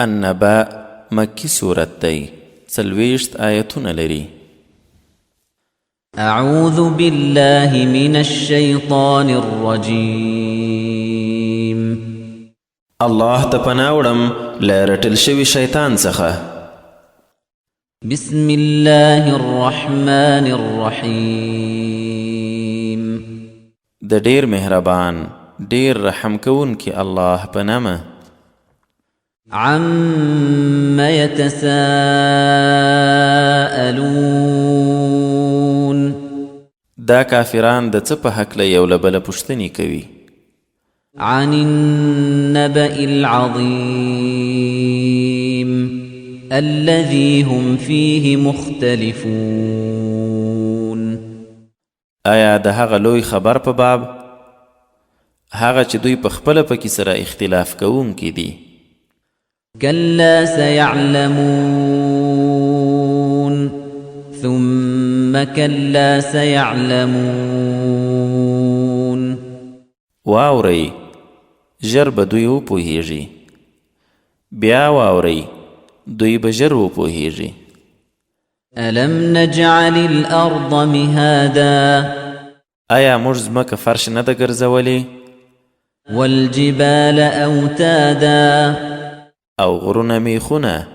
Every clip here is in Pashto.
النبأ مکي سورت دی، 40 آیتونه لري. اعوذ بالله من الشیطان الرجیم. الله ته پناه وړم له رټل شوي شیطان څخه. بسم الله الرحمن الرحیم. د ډیر مهربان ډیر رحم کوونکي الله په نامه. عم يتساءلون. دا کافران د څه په هکله یو له بله پوښتنې کوي؟ عن النبأ العظیم الذي هم فيه مختلفون. آیا د هغه لوی خبر په باب، هغه چې دوی په خپله پکې سره اختلاف کوونکي دي؟ کلا سیعلمون ثم کلا سیعلمون. واورئ، ژر به دوی وپوهیږي. بیا واورئ، دوی به ژر وپوهیږي. الم نجعل الارض مهادا. آیا موږ ځمکه فرش نه ده ګرځولې؟ والجبال اوتادا. او غرونه میخونه.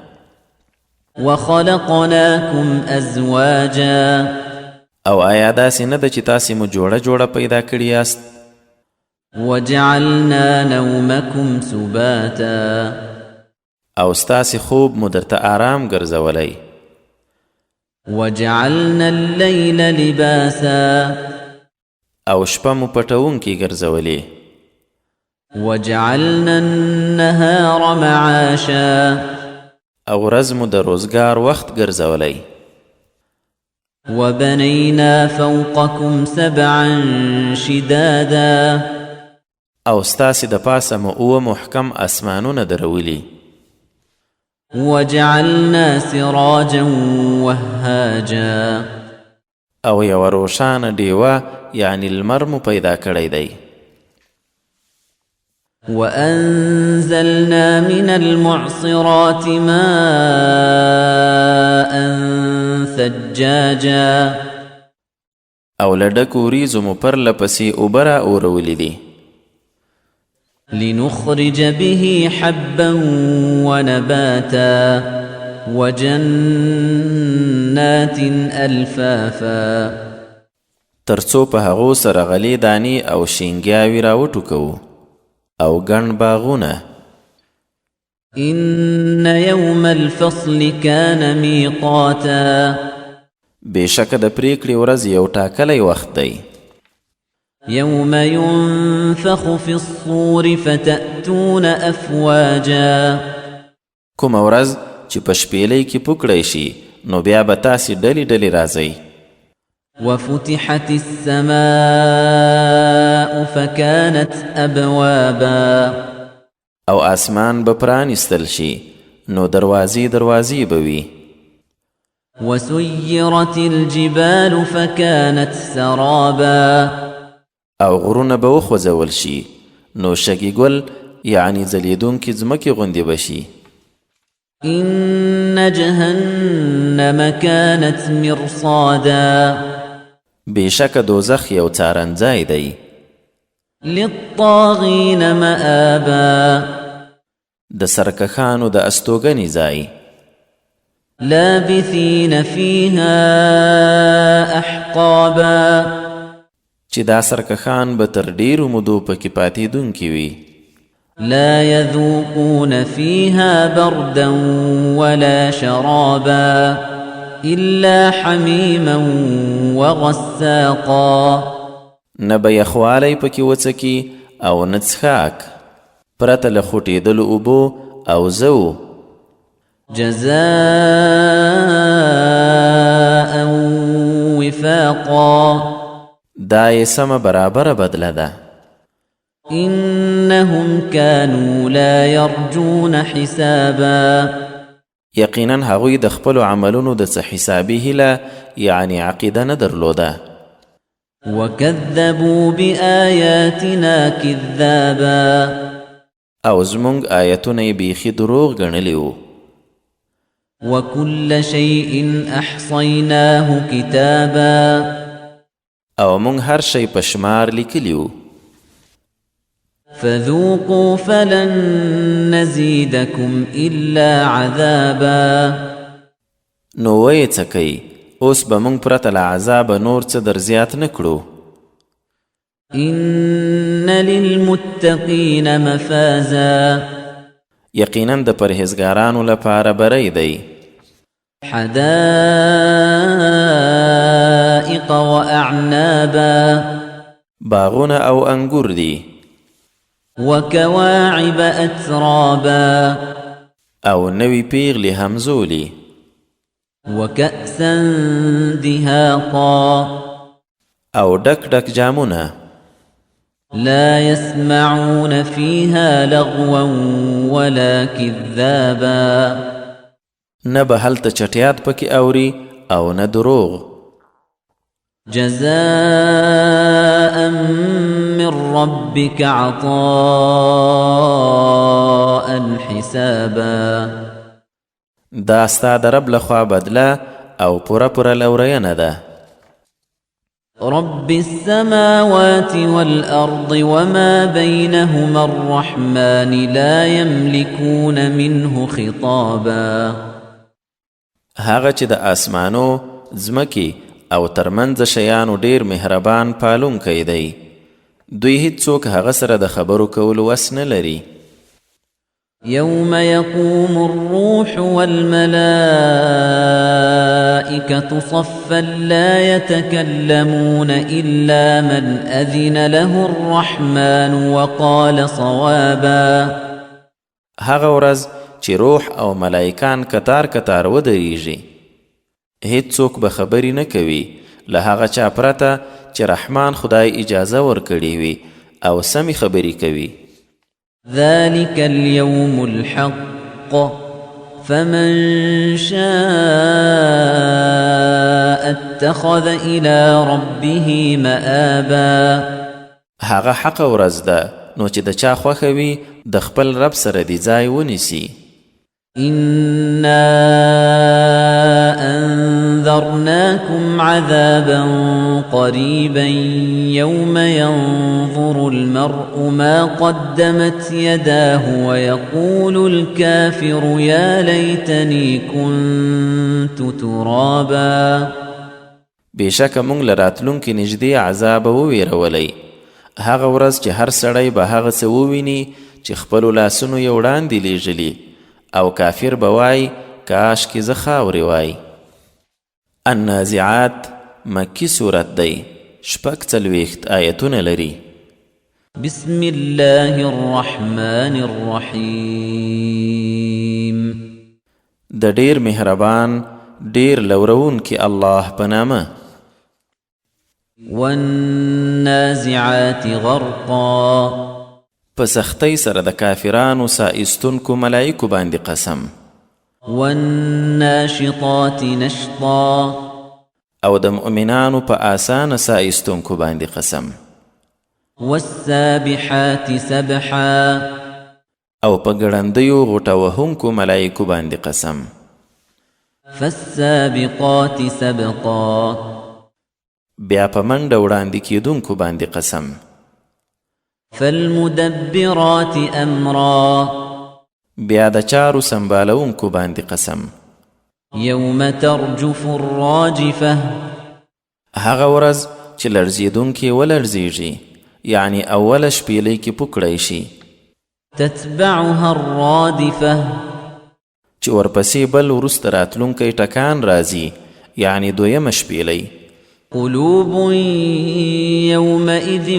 وخلقناکم ازواجا. او آیا داسې نه ده چې تاسې مو جوړه جوړه پیدا کړي یاست؟ وجعلنا نومکم سباتا. او ستاسې خوب مو درته آرام ګرځولی. وجعلنا اللیل لباسا. او شپه مو پټونکې ګرځولې. وجعلنا النهار معاشا. او ورځ مو د روزګار وخت ګرځولی. وبنینا فوقکم سبعا شدادا. او ستاسې د پاسه مو اووه محکم اسمانونه درولي. وجعلنا سراجا وهاجا. او یوه روښانه ډیوه یعنی لمر مو پیدا کړی دی. وأنزلنا من المعصرات ماء ثجاجا. او له ډکو وریځو مو پرله پسې اوبه را اورولې دي. لنخرج به حبا ونباتا وجنات الفافا. تر څو په هغو سره غلې دانې او شینګیاوې راوټوکوو او ګڼ باغونه. ان یوم الفصل کان میقاتا. بېشکه د پرېکړې ورځ یو ټاکلی وخت دی. یوم ینفخ فی الصور فتأتون افواجا. کومه ورځ چې په شپېلۍ کې پوکړی شي، نو بیا به تاسې ډلې ډلې راځئ. وفتحت السماء فكانت ابوابا. او آسمان به پرانیستل شي، نو دروازې دروازې به وي. وسيرت الجبال فكانت سرابا. او غرونه به وخوځول شي، نو شګې ګل یعنی ځلېدونکې ځمکې غوندې به شي. ان جهنم كانت مرصادا. بېشکه دوزخ یو څارنځای دی. للطاغین مآبا. د سرکښانو د استوګنې ځای. لابثین فیها احقابا. چې دا سرکښان به تر ډېرو مودو پکې پاتېدونکي وي. لا يذوقون فيها بردا ولا شرابا إلا حميما وغساقا. نه به یخوالی پکې وڅکي او نه څښاک، پرته له خوټېدلو اوبو او زو. جزاء وفاقا. دا یې سمه برابره بدله ده. انهم كانوا لا يرجون حسابا. یقینا هغوی د خپلو عملونو د څه حسابي هیله یعنی عقیده نه درلوده. وكذبوا بآياتنا كذابا. او زمونږ آیتونه یې بیخي دروغ ګڼلي وو. وكل شيء احصيناه كتابا. او مونږ هر شی په شمار لیکلي وو. فذوقوا فلن نزيدكم إلا عذابا. نو ویې څکئ، اوس به مونږ پرته له عذابه نور څه در زیات نه کړو. إن للمتقين مفازا. یقینا د پرهیزګارانو لپاره بری دی. حدائق وأعنابا. باغونه او انګور دي. وكواعب أترابا. او نوي پیغلې همزولي. وكأسا دهاقا. او ډک ډک جامونه. لا يسمعون فيها لغوا ولا كذابا. نه به هلته چټیات پکې اوري او نه دروغ. جزاء من ربك عطاء حسابا. دا ستا د رب لخوا بدله او پوره پوره لورینه ده. رب السماوات والأرض وما بينهما الرحمن لا يملكون منه خطابا. هغه چې د آسمانو، ځمکې او ترمنځ شیانو ډیر مهربان پالونکی دی، دوی هیڅوک هغه سره د خبرو کولو وس نه لري. يوم يقوم الروح والملائكة صفا لا يتكلمون إلا من أذن له الرحمن وقال صوابا. هغه ورځ چې روح او ملایکان کتار کتار ودرېږي، هیڅوک به خبرې نه کوي له هغه چا پرته چې رحمان خدای اجازه ورکړې وي او سمې خبرې کوي. ذلك اليوم الحق فمن شاء اتخذ إلى ربه مآبا. هغه حق ورځ ده، نو چې د چا خوښه وي د خپل رب سره دې ځای ونیسي. إنا أنذرناكم عذابا قريبا يوم ينظر المرء ما قدمت يداه ويقول الكافر يا ليتني كنت ترابا. بېشکه مونږ له راتلونکي نږدې عذابه وویرولئ، هغه ورځ چې هر سړی به هغه څه وویني چې خپلو لاسونو یې وړاندې لیږلي، او کافر به وایي کاشکې زه خاورې وای. النازعات مکي سورت دی، 46 آیتونه لري. بسم الله الرحمن الرحیم. د ډیر مهربان ډیر لورونکي الله په نامه. والنازعات غرقا. په سختۍ سره د کافرانو ساه ایستونکو ملایکو باندې قسم. والناشطات نشطا. او د مؤمنانو په اسانه ساه ایستونکو باندې قسم. والسابحات سبحا. او په ګړندیو غوټه وهونکو ملایکو باندې قسم. فالسابقات سبقا. بیا په منډه وړاندې کېدونکو باندې قسم. فالمدبرات أمرا. بیا د چارو سمبالونکو باندې قسم. يوم ترجف الراجفة. هغه ورځ چې لړزېدونکې ولړزېږي، یعنې اوله شپېلۍ کې پوکړی شي. تتبعها الرادفة. چې ورپسې بل وروسته راتلونکی ټکان راځي، یعنې دویمه شپېلۍ. قلوب يومئذ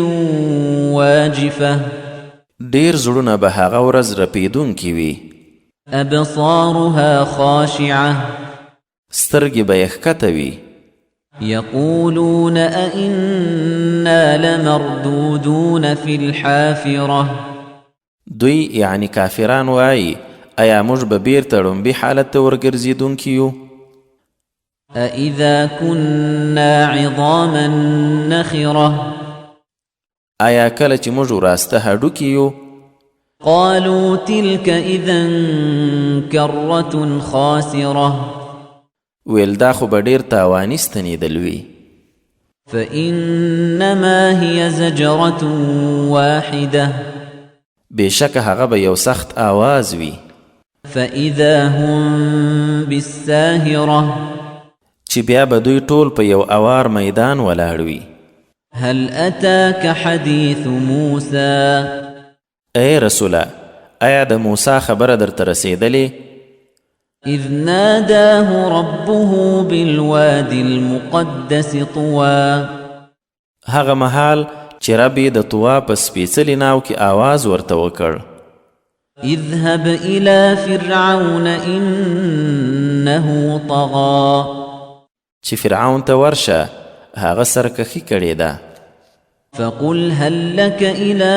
واجفة. ډېر زړونه به هغه ورځ رپېدونکي وي. أبصارها خاشعة. سترګې به یې ښکته وي. يقولون أئنا لمردودون في الحافرة. دوی یعنې کافران وایي ایا موږ به بیرته ړومبي حالت ته ورګرځېدونکي یو؟ أإذا كنا عظاما نخرة. آیا کله چې موږ وراسته هډوکي یو؟ قالوا تلك إذا کرة خاسرة. ویل دا خو به ډېر تاواني ستنېدل وي. فإنما هي زجرة واحدة. بېشکه هغه به یو سخت آواز وي. فإذا هم بالساهرة. چې بیا به دوی ټول په یو اوار میدان ولاړ وي. هل أتاك حديث موسى؟ ای رسوله، آیا د موسی خبره درته رسېدلې؟ إذ ناداه ربه بالواد المقدس طوى. هغه مهال چې رب یې د طوا په سپېڅلي ناو کې آواز ورته وکړ. اذهب إلى فرعون إنه طغى. چې فرعون ته ورشه، هغه سرکښي کړې ده. فقل هل لك إلى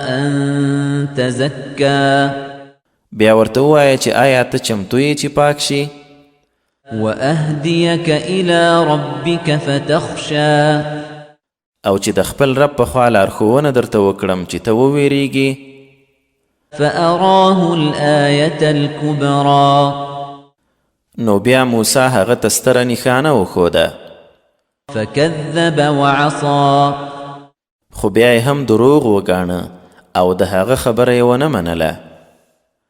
أن تزكى. بیا ورته ووایه چې آیا ته چمتو یې چې پاک شي؟ وأهديك إلى ربك فتخشى. او چې د خپل رب په خوا لارښوونه درته وکړم چې ته وویریږي. فأراه الآية الكبرى. نو بیا موسی هغه ته ستره نښانه وښوده. فكذب وعصى. خو بیا یې هم دروغ وګاڼه او د هغه خبره یې ونه منله.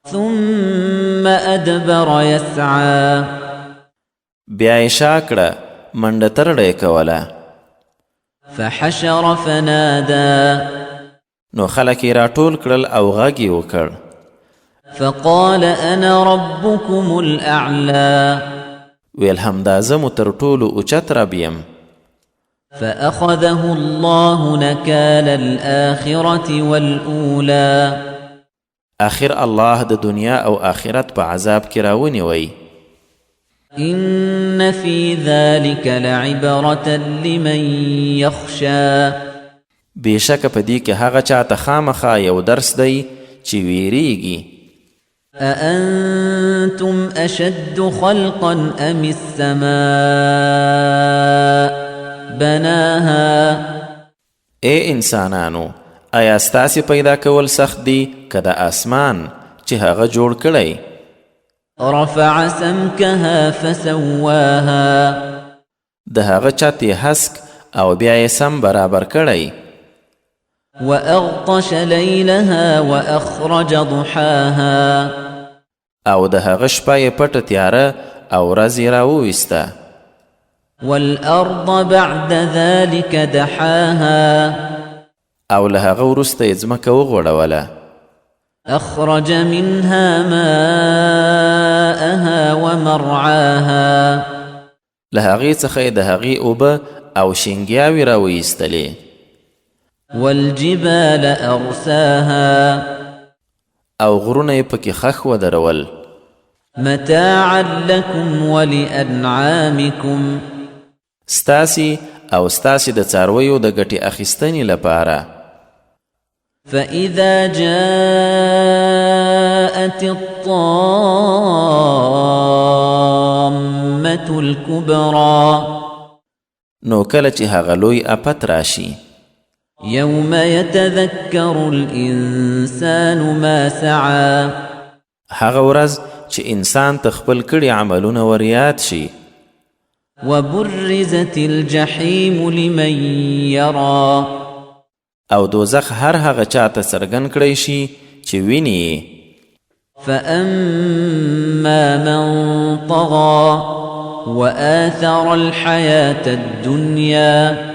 ثم أدبر يسعى. بیا یې شا کړه، منډه ترړه یې کوله. فحشر فنادى. نو خلک یې راټول کړل او غږ یې وکړ. فقال أنا ربكم الأعلى. ویل همدا زه مو تر ټولو اوچت رب یم. فأخذه الله نكال الآخرة والأولى. اخر الله د دنیا او آخرت په عذاب کې راونیوی. إن في ذلك لعبرة لمن يخشى. بېشکه په دې کې هغه چاته خامخا یو درس دی چې ویریږي. أأنتم أشد خلقا أم السماء بناها؟ ای انسانانو، آیا ستاسې پیدا کول سخت دي که د آسمان چې هغه جوړ کړی؟ رفع سمكها فسواها. د هغه چت یې هسک او بیا یې سم برابر کړی. وأغطش ليلها وأخرج ضحاها. او د هغه شپه یې پټه تیاره او ورځ یې راوویسته. والأرض بعد ذلك دحاها. او له هغه وروسته یې ځمکه وغوړوله. أخرج منها ماءها ومرعاها. له هغې څخه یې د هغې اوبه او شینګیاوې راویستلې. والجبال أرساها. او غرونه یې پکې خښ ودرول. متاعا لكم ولأنعامكم. ستاسې او ستاسې د څارویو د ګټې اخیستنې لپاره. فإذا جاءت الطامة الكبرى. نو کله چې هغه لوی آفت راشي. يوم يتذكر الإنسان ما سعى. هغه ورځ چې انسان ته خپل کړي عملونه وریاد شي. وبرزت الجحيم لمن يرى. او دوزخ هر هغه چاته څرګند کړی شي چې ویني یې. فأما من طغى وآثر الحياة الدنيا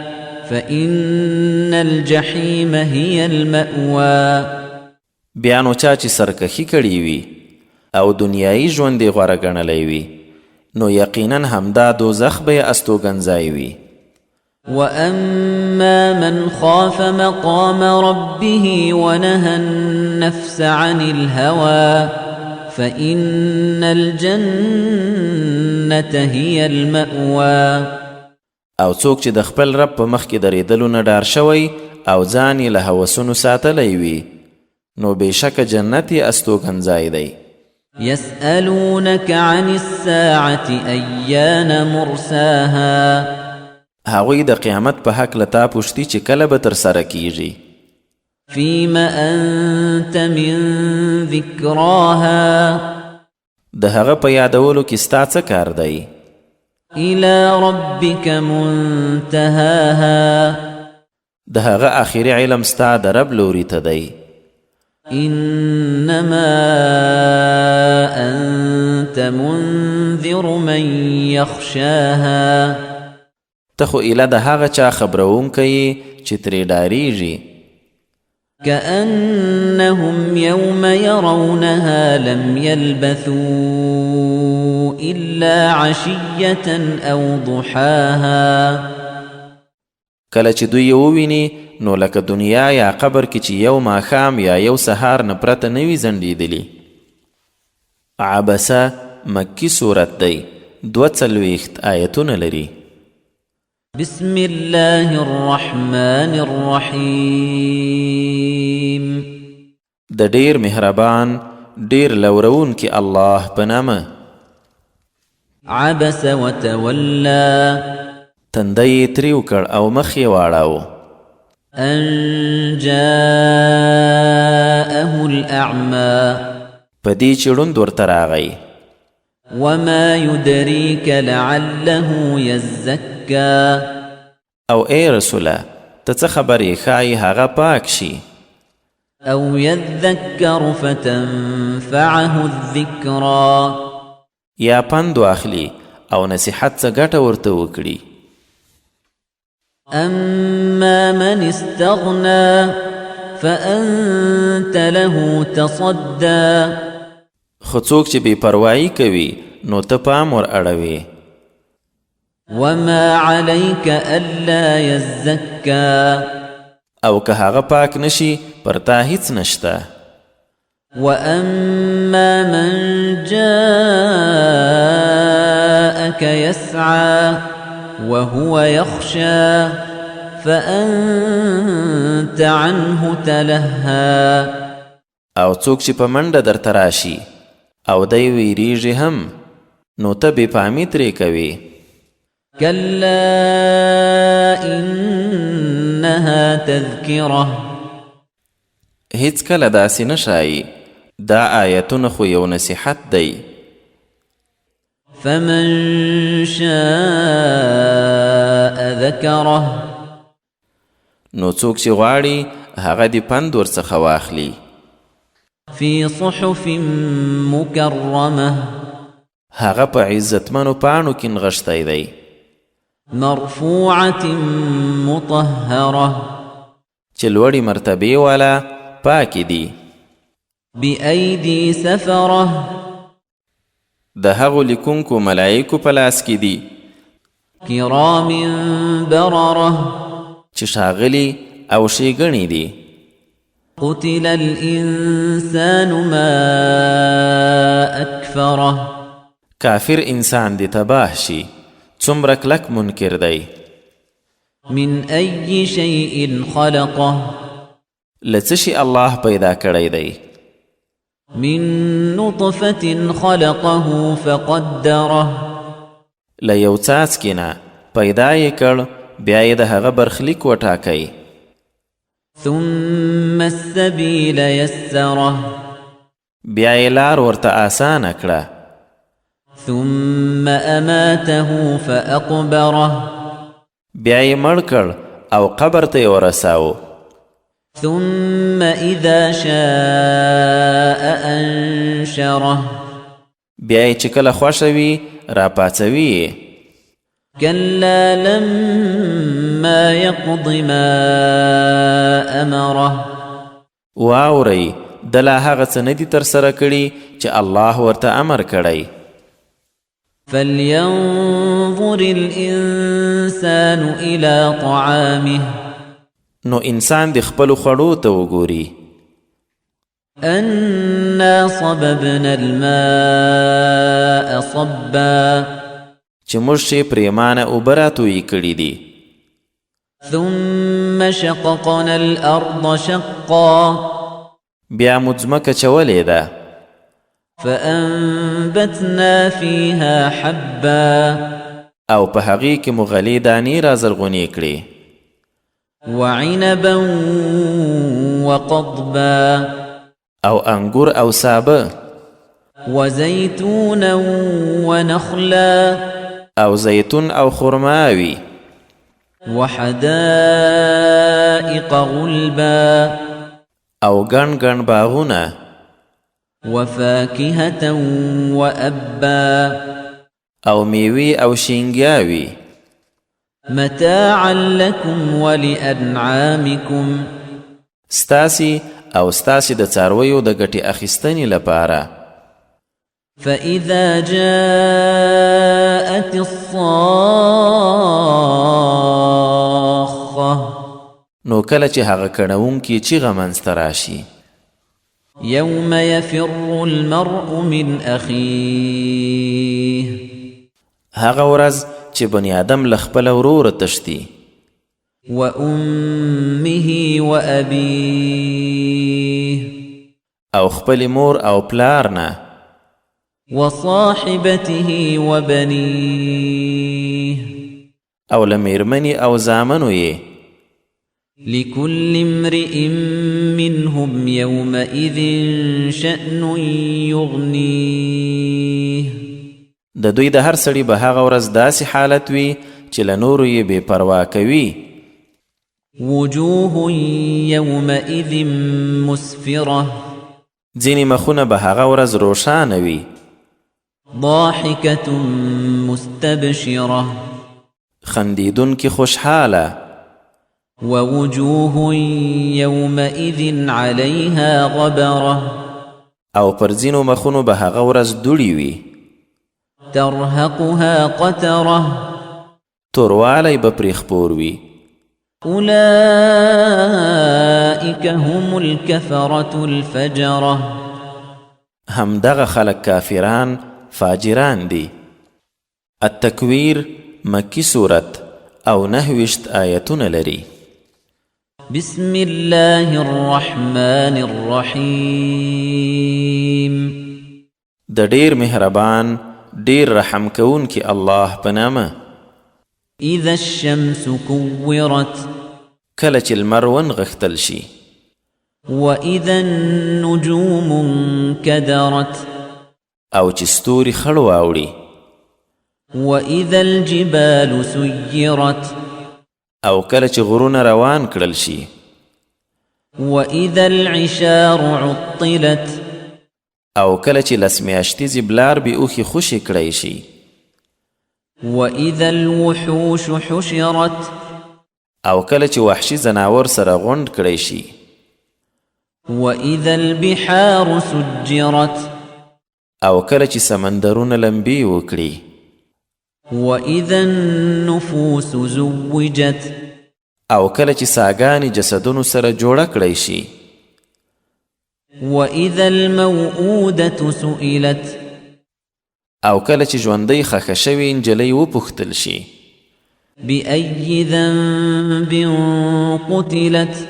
فإن الجحيم هي المأوى. بیا نو چا چې سرکښي کړې وي او دنیایي ژوند یې غوره ګڼلی وي، نو یقینا همدا دوزخ به یې استوګنځای وي. وأما من خاف مقام ربه ونهى النفس عن الهوى فإن الجنة هي المأوى. او څوک چې د خپل رب په مخ کې درېدلو نه ډار شوی او ځان یې له هوسونو ساتلی وي، نو بېشکه جنت یې استوګنځای دی. يسألونك عن الساعة أيان مرساها. هغوی د قیامت په هکله تا پوښتي چې کله به ترسره کیږي. فيم أنت من ذكراها. د هغه په یادولو کې ستا څه کار دی؟ إلى ربك منتهاها. د هغه آخري علم ستا د رب لوري ته دی. إنما أنت منذر من يخشاها. ته خو ایله د هغه چا خبرونکی یې چې ترې ډارېږي. كأنهم يوم يرونها لم يلبثوا إلا عشية أو ضحاها. کله چې دوی یې وویني نو لکه دنیا یا قبر کې چې یو ماښام یا یو سهار نه پرته نه وي ځنډېدلي. عبسه مکي سورت دی، 42 آیتونه لري. بسم الله الرحمن الرحیم. د ډیر مهربان ډیر لورونکي الله په نامه. عبس وتولى. تندی یې تریو کړ او مخ یې واړاوه. أن جاءه الأعمى. په دې چې ړوند ورته راغی. وما يدريك لعله يزكى. او ای رسوله، ته څه خبر یې، ښایي هغه پاک شي. أو يذكر فتنفعه الذكرى. یا پند واخلي او نصیحت څه ګټه ورته وکړي. أما من استغنى فأنت له تصدى. خو څوک چې بې پروايي کوي نو ته پام ور اړوې. وما عليك ألا يزكى. او که هغه پاک نشي پر تا هیڅ نشته. وأما من جاءك يسعى وهو يخشى فأنت عنه تلهى. او څوک چې په منډه درته راشي او دی ویریږي هم نو ته بې پامي ترې کوې. كلا إنها تذكرة. هیڅکله داسې نه ښایي، دا آیتونه خو یو نصیحت دی. فمن شاء ذكره. نو څوک چې غواړي هغه دې پند ورڅخه واخلي. في صحف مكرمة. هغه په عزتمنو پاڼو کې نغښتی دی. مرفوعة مطهرة. چې لوړې مرتبې والا پاکې دي. بأيدي سفرة. د هغو لیکونکو ملایکو په لاس کې دي. كرام بررة. چې ښاغلي او ښېګڼې دي. قتل الإنسان ما أكفره. کافر انسان دې تباه شي، څومره کلک منکر دی. من أي شيء خلقه. له څه شي الله پیدا کړی دی؟ من نطفة خلقه فقدره. له یو څاڅکي نه پیدا یې کړ، بیا یې د هغه برخلیک وټاکی. ثم السبيل يسره. بیا یې لار ورته اسانه کړه. ثم أماته فأقبره. بیا یې مړ کړ او قبر ته یې ورساوه. ثم إذا شاء أنشره. بیا یې چې کله خوښه وي راپاڅوي یې. كلا لما يقض ما أمره. واورئ، ده لا هغه څه نه دي ترسره کړي چې الله ورته امر کړی. فلينظر الإنسان إلى طعامه. نو انسان د خپلو خوړو ته وګوري. أنا صببنا الماء صبا. چې موږ یې پرېمانه اوبه راتویې کړي دي. ثم شققنا الأرض شقا. بیا مو ځمکه چولې ده. فأنبتنا فيها حبا. او په هغې کې مو غلې دانې را زرغونې کړې. وعنبا وقضبا. او انګور او سابه. وزيتونا ونخلا. او زیتون او خرماوي. وحدائق غلبا. او ګڼ ګڼ باغونه. وفاكهة وأبا. او میوې او شینګیاوي. متاعا لكم ولأنعامكم. ستاسي او ستاسي د څارویو د ګټې اخیستنې لپاره. فإذا جاءت الصاخة. نو کله چې هغه کڼوونکې چیغه منځته راشي. يوم يفر المرء من أخيه. هغه ورځ چې بني آدم له خپل وروره تښتي. وأمه وأبيه. او خپل مور او پلار نه. وصاحبته وبنيه. او له میرمنې او زامنو یې. لكل امرئ منهم يومئذ شأن يغنيه. د دوی د هر سړي به هغه ورځ داسې حالت وي چې له نورو یې بې پروا کوي. وجوه يومئذ مسفرة. ځینې مخونه به هغه ورځ روښانه وي. ضاحكة مستبشرة. خندېدونکي خوشحاله. ووجوه يومئذ عليها غبرة. او پر ځینو مخونو به هغه ورځ دوړي وي. ترهقها قترة. توروالی به پرې خپور وي. أولئك هم الكفرة الفجرة. همدغه خلک کافران فاجران دي. التکویر مکی سورت او 29 آیتونه لري. بسم الله الرحمن الرحيم. د ډیر مهربان ډیر رحم کوونکي الله په نامه. إذا الشمس كورت. کله چې لمر ونغښتل شي. وإذا النجوم انكدرت. او چې ستوري خړ واوړي. وإذا الجبال سيرت. او کله چې غرونه روان کړل شي. وإذا العشار عطلت. او کله چې لس میاشتیزې بلار بې اوښې خوشې کړی شي. وإذا الوحوش حشرت. او کله چې وحشي ځناور سره غونډ کړی شي. وإذا البحار سجرت. او کله چې سمندرونه لمبې وکړي. وإذا النفوس زوجت. او کله چې ساګانې جسدونو سره جوړه کړی شي. وإذا الموءودة سئلت. او کله چې ژوندۍ ښخه شوې نجلۍ وپوښتل شي. بأي ذنب قتلت.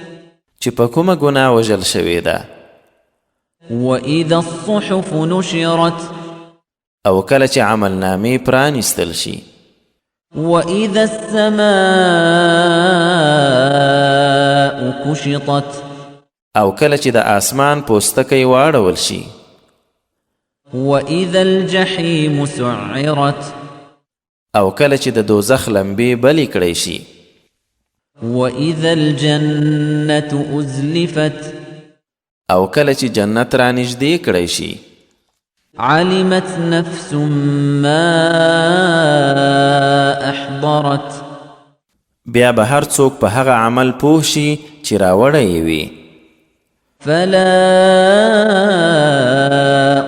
چې په کومه ګناه وژل شوې ده. وإذا الصحف نشرت. او کله چې عملنامې پرانیستل شي. وإذا السماء كشطت. او کله چې د آسمان پوستکی واړول شي. وإذا الجحيم سعرت. او کله چې د دوزخ لمبې بلې کړی شي. وإذا الجنة أزلفت. او کله چې جنت رانږدې کړی شي. علمت نفس ما أحضرت. بیا به هر څوک په هغه عمل پوه شي چې راوړی یې وي. فلا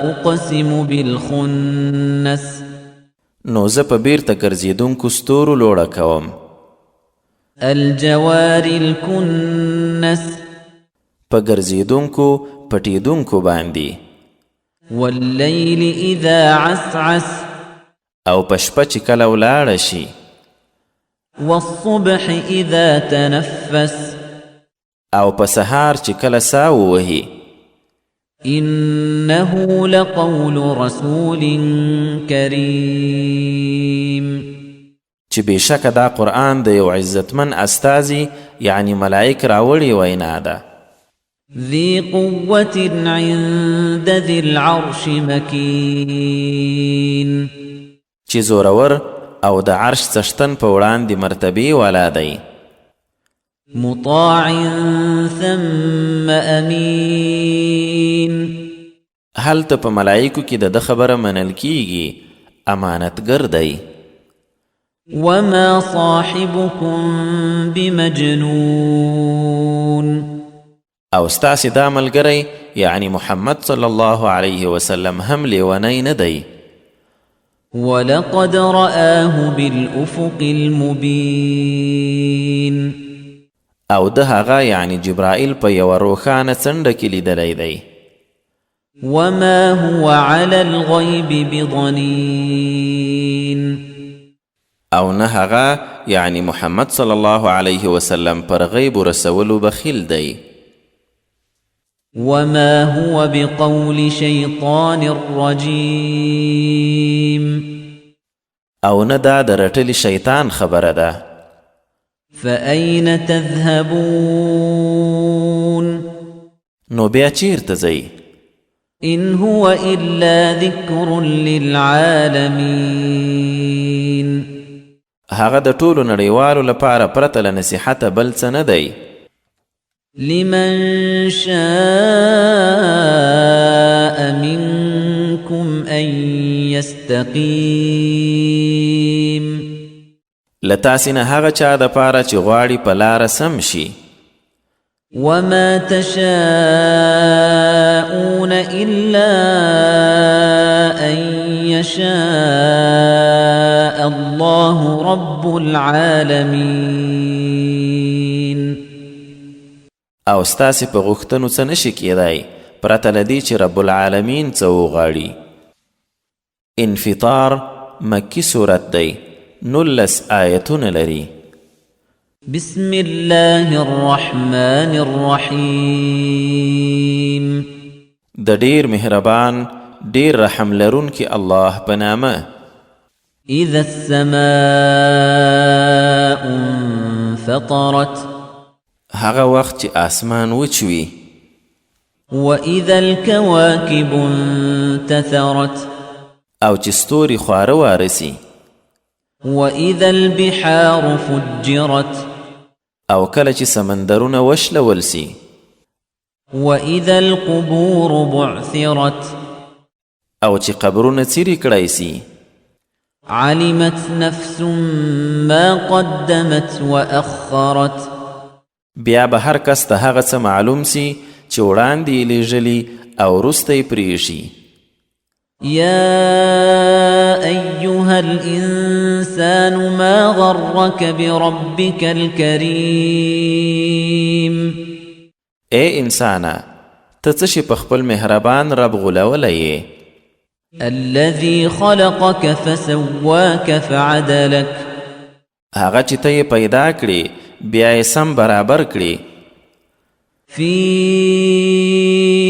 أقسم بالخنس. نو زه په بیرته ګرځېدونکو ستورو لوړه کوم. الجوار الكنس. په ګرځېدونکو پټېدونکو باندې. والليل إذا عسعس. او په شپه چې کله ولاړه شي. والصبح إذا تنفس. او په سهار چې کله ساه ووهي. إنه لقول رسول كريم. چې بېشکه دا قرآن د یو عزتمن استازي یعنی ملائک راوړې وینا ده. ذي قوة عند ذي العرش مكين. چې زورور او د عرش څښتن په وړاندې مرتبې والا دی. مطاع ثم أمين. هلته په ملایکو کې د ده خبره منل کیږي، امانتګر دی. وما صاحبكم بمجنون. او ستاسې دا ملګری یعنی محمد صلی الله علیه وسلم هم لیونی نه دی. ولقد رآه بالأفق المبين. او ده هغه یعنی جبرائیل په یوه روښانه څنډه کې لیدلی دی. وما هو على الغيب بضنين. او نه هغه یعنی محمد صلی الله علیه وسلم پر غیب رسولو بخیل دی. وما هو بقول شيطان رجيم. او نه دا د رټلي شیطان خبره ده. فأين تذهبون. نو بیا چیرته ځئ؟ إن هو إلا ذكر للعالمين. هغه د ټولو نړیوالو لپاره پرته له نصیحته بل څه نه دی. لمن شاء منكم أن يستقيم. له تاسې نه هغه چا دپاره چې غواړي په لاره سم شي. وما تشاءون إلا أن يشاء الله رب العالمين. او ستاسې په غوښتنو څه نشي کیدای پرته له دې چې رب العالمین څه وغواړي. انفطار مکي سورت دی، 19 آیتونه لري. بسم الله الرحمن الرحیم. د ډیر مهربان ډیر رحم لرونکي الله په نامه. اذا السماء انفطرت. هغه وخت چې آسمان وچ وي. واذا الكواكب انتثرت. او چې ستوري خواره واره سي. واذا البحار فجرت. او کله چې سمندرونه وشلول سي. واذا القبور بعثرت. او چې قبرونه څیري کړای سي. علمت نفس ما قدمت واخرت. بیا به هر کس ته هغه څه معلوم سي چې وړاندې یې لیږلي او وروسته یې پرېښي. يا أيها الإنسان ما غرك بربك الكريم. ای انسانه، ته څه شي په خپل مهربان رب غولولی یې؟ الذي خلقك فسواك فعدلك. هغه چې ته یې پیدا کړې بیا یې سم برابر کړې. في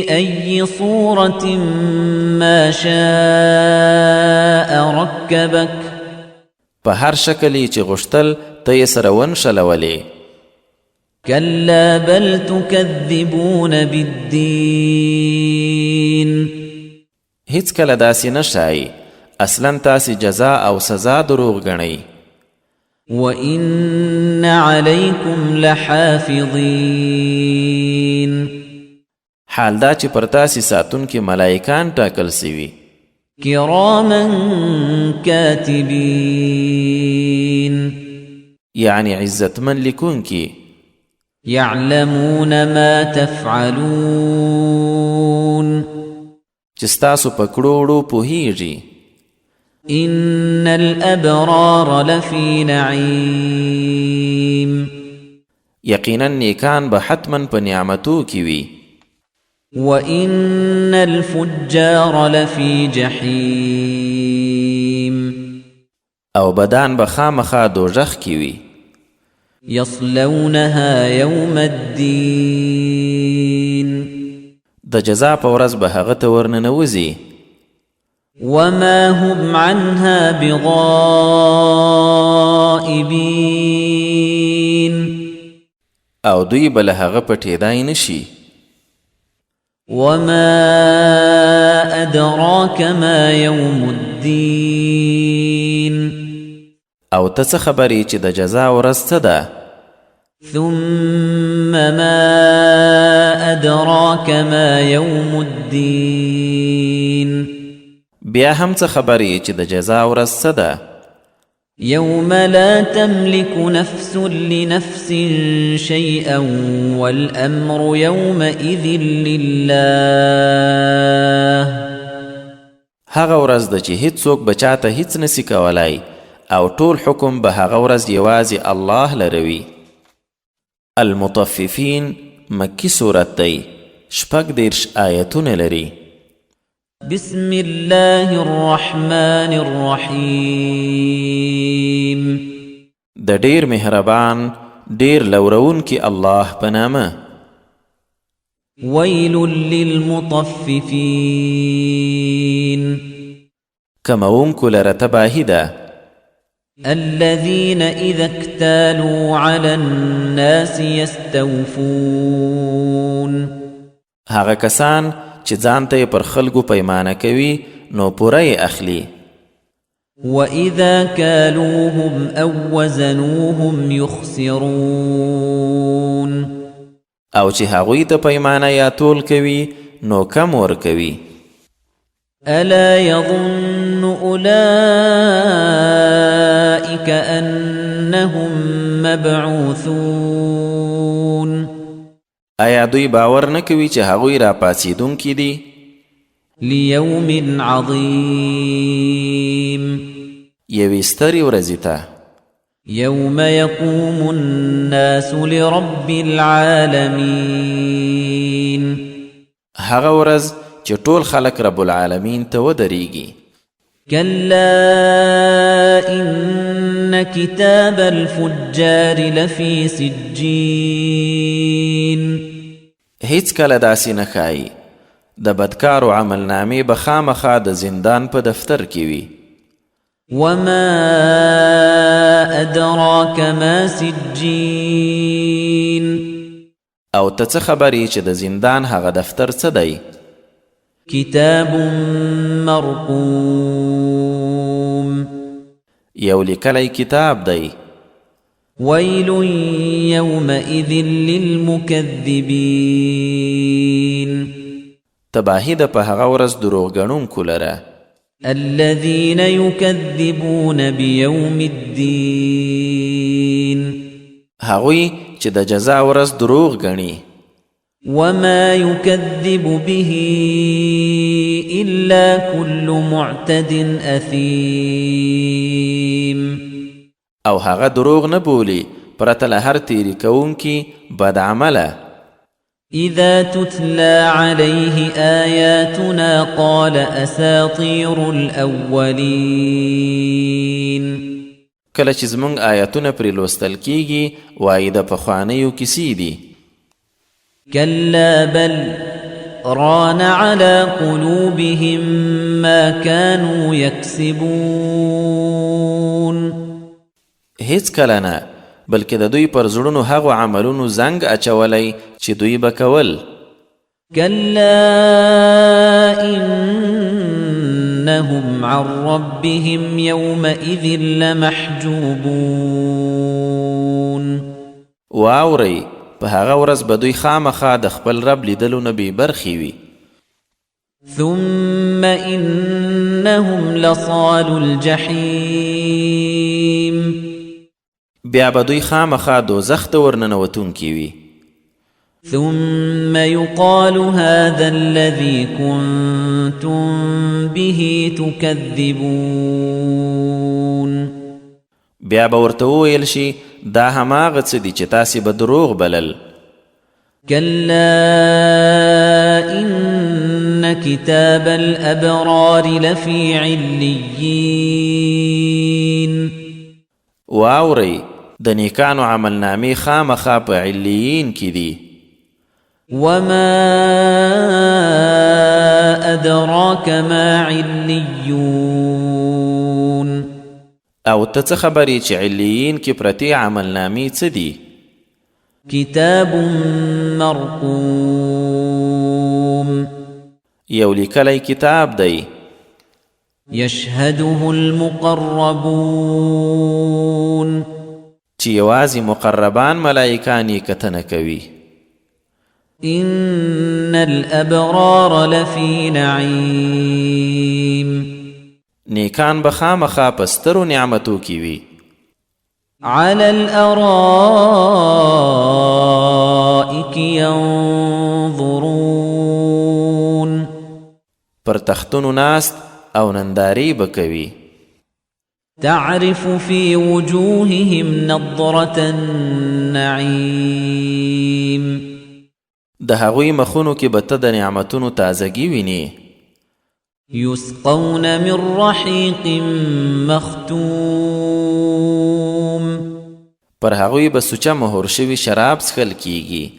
أي صورة ما شاء ركبك. په هر شکل یې چې غوښتل ته یې سره ونښلولې. كلا بل تكذبون بالدين. هیڅکله داسې نه ښایي، اصلا تاسې جزا او سزا دروغ ګڼئ. وإن عليكم لحافظين. حال دا چې پر تاسې ساتونکي ملایکان ټاکل سوي. كراما كاتبين. یعنی عزتمن لیکونکي. يعلمون ما تفعلون. چې ستاسو په کړو وړو پوهیږي. إن الأبرار لفي نعيم. یقینا نیکان به حتما په نعمتو کې وي. وإن الفجار لفي جحيم. او بدان به خامخا دوزخ کې وي. يصلونها يوم الدين. د جزا په ورځ به هغه ته ورننوځي. وما هم عنها بغائبين. او دوی به له هغه پټېدای نه شي. وما أدراك ما يوم الدين. او ته څه خبر یې چې د جزا ورځ څه ده؟ ثم ما أدراك ما يوم الدين. بیا هم څه خبر یې چې د جزا ورځ څه ده؟ يوم لا تملك نفس لنفس شيئا والأمر يومئذ لله. هغه ورځ ده چې هیڅوک به چاته هیڅ نسی کولای او ټول حکم به هغه ورځ یوازې الله لره وي. المطففین مکی سورت دی، 36 آیتونه لري. بسم الله الرحمن الرحیم. د ډیر مهربان ډیر لورونکي الله په نامه. ویل للمطففین. کمونکو لره تباهي ده. الذين إذا اكتالوا على الناس يستوفون. هغه کسان چې ځان ته یې پر خلکو پیمانه کوي نو پوره یې اخلي. وإذا كالوهم أو وزنوهم يخسرون. او چې هغوی ته پیمانه یا تول کوي نو کم ورکوي. ألا يظن أولئك أنهم مبعوثون. آیا دوی باور نه کوي چې هغوی راپاڅېدونکي دي؟ ليوم عظيم. یوې سترې ورځې ته. يوم يقوم الناس لرب العالمين. هغه ورځ چې ټول خلک رب العالمین ته ودرېږي. كلا إن كتاب الفجار لفي سجين. هیڅکله داسې نه ښایي. د بدکارو عملنامې به خامخا د زندان په دفتر کې وي. وما أدراك ما سجين. او ته څه خبر یې چې د زندان هغه دفتر څه دی؟ كتاب مرقوم. یو لیکلی کتاب دی. ويل يومئذ للمكذبين. تباهي ده په هغه ورځ دروغ ګڼونکو لره. الذين يكذبون بيوم الدين. هغوی چې د جزا ورځ دروغ ګڼي. وما يكذب به إلا كل معتد أثيم. او هغه دروغ نه بولي پرته له هر تېري کوونکي بدعمله. إذا تتلى عليه آياتنا قال أساطير الأولين. کله چې زموږ آیتونه پرې لوستل کیږي وایي د پخوانیو کیسې دي. كلا بل ران على قلوبهم ما كانوا يكسبون. هیڅکله نه، بلکې د دوی پر زړونو هغو عملونو زنګ اچولی چې دوی به کول. كلا إنهم عن ربهم يومئذ لمحجوبون. واورئ، په هغه ورځ به دوی خامخا د خپل رب لیدلو نه بې برخې وي. ثم إنهم لصالو الجحيم. بیا به دوی خامخا دوزخ ته ورننوتونکي وي. ثم يقال هذا الذي كنتم به تكذبون. بیا به ورته وویل شي دا هماغه څه دي چې تاسې به دروغ بلل. كلا إن كتاب الأبرار لفي عليين. واورئ، د نیکانو عملنامې خامخا په علیین کې دي. وما أدراك ما عليون. او ته څه خبر یې چې علیین کې پرتې عملنامې څه دي؟ کتاب مرقوم. یو لیکلی کتاب دی. یشهده المقربون. چې یوازې مقربان ملایکان یې کتنه کوي. ان الابرار لفی نعیم. نیکان به خامخا په سترو نعمتو کې وي. علی الارائک ینظرون. پر تختونو ناست او نندارې به کوي. تعرف في وجوههم نضرة النعيم. د هغوی مخونو کې به ته د نعمتونو تازګي وینې. يسقون من رحيق مختوم. پر هغوی به سوچه مهر شوي شراب څښل کیږي.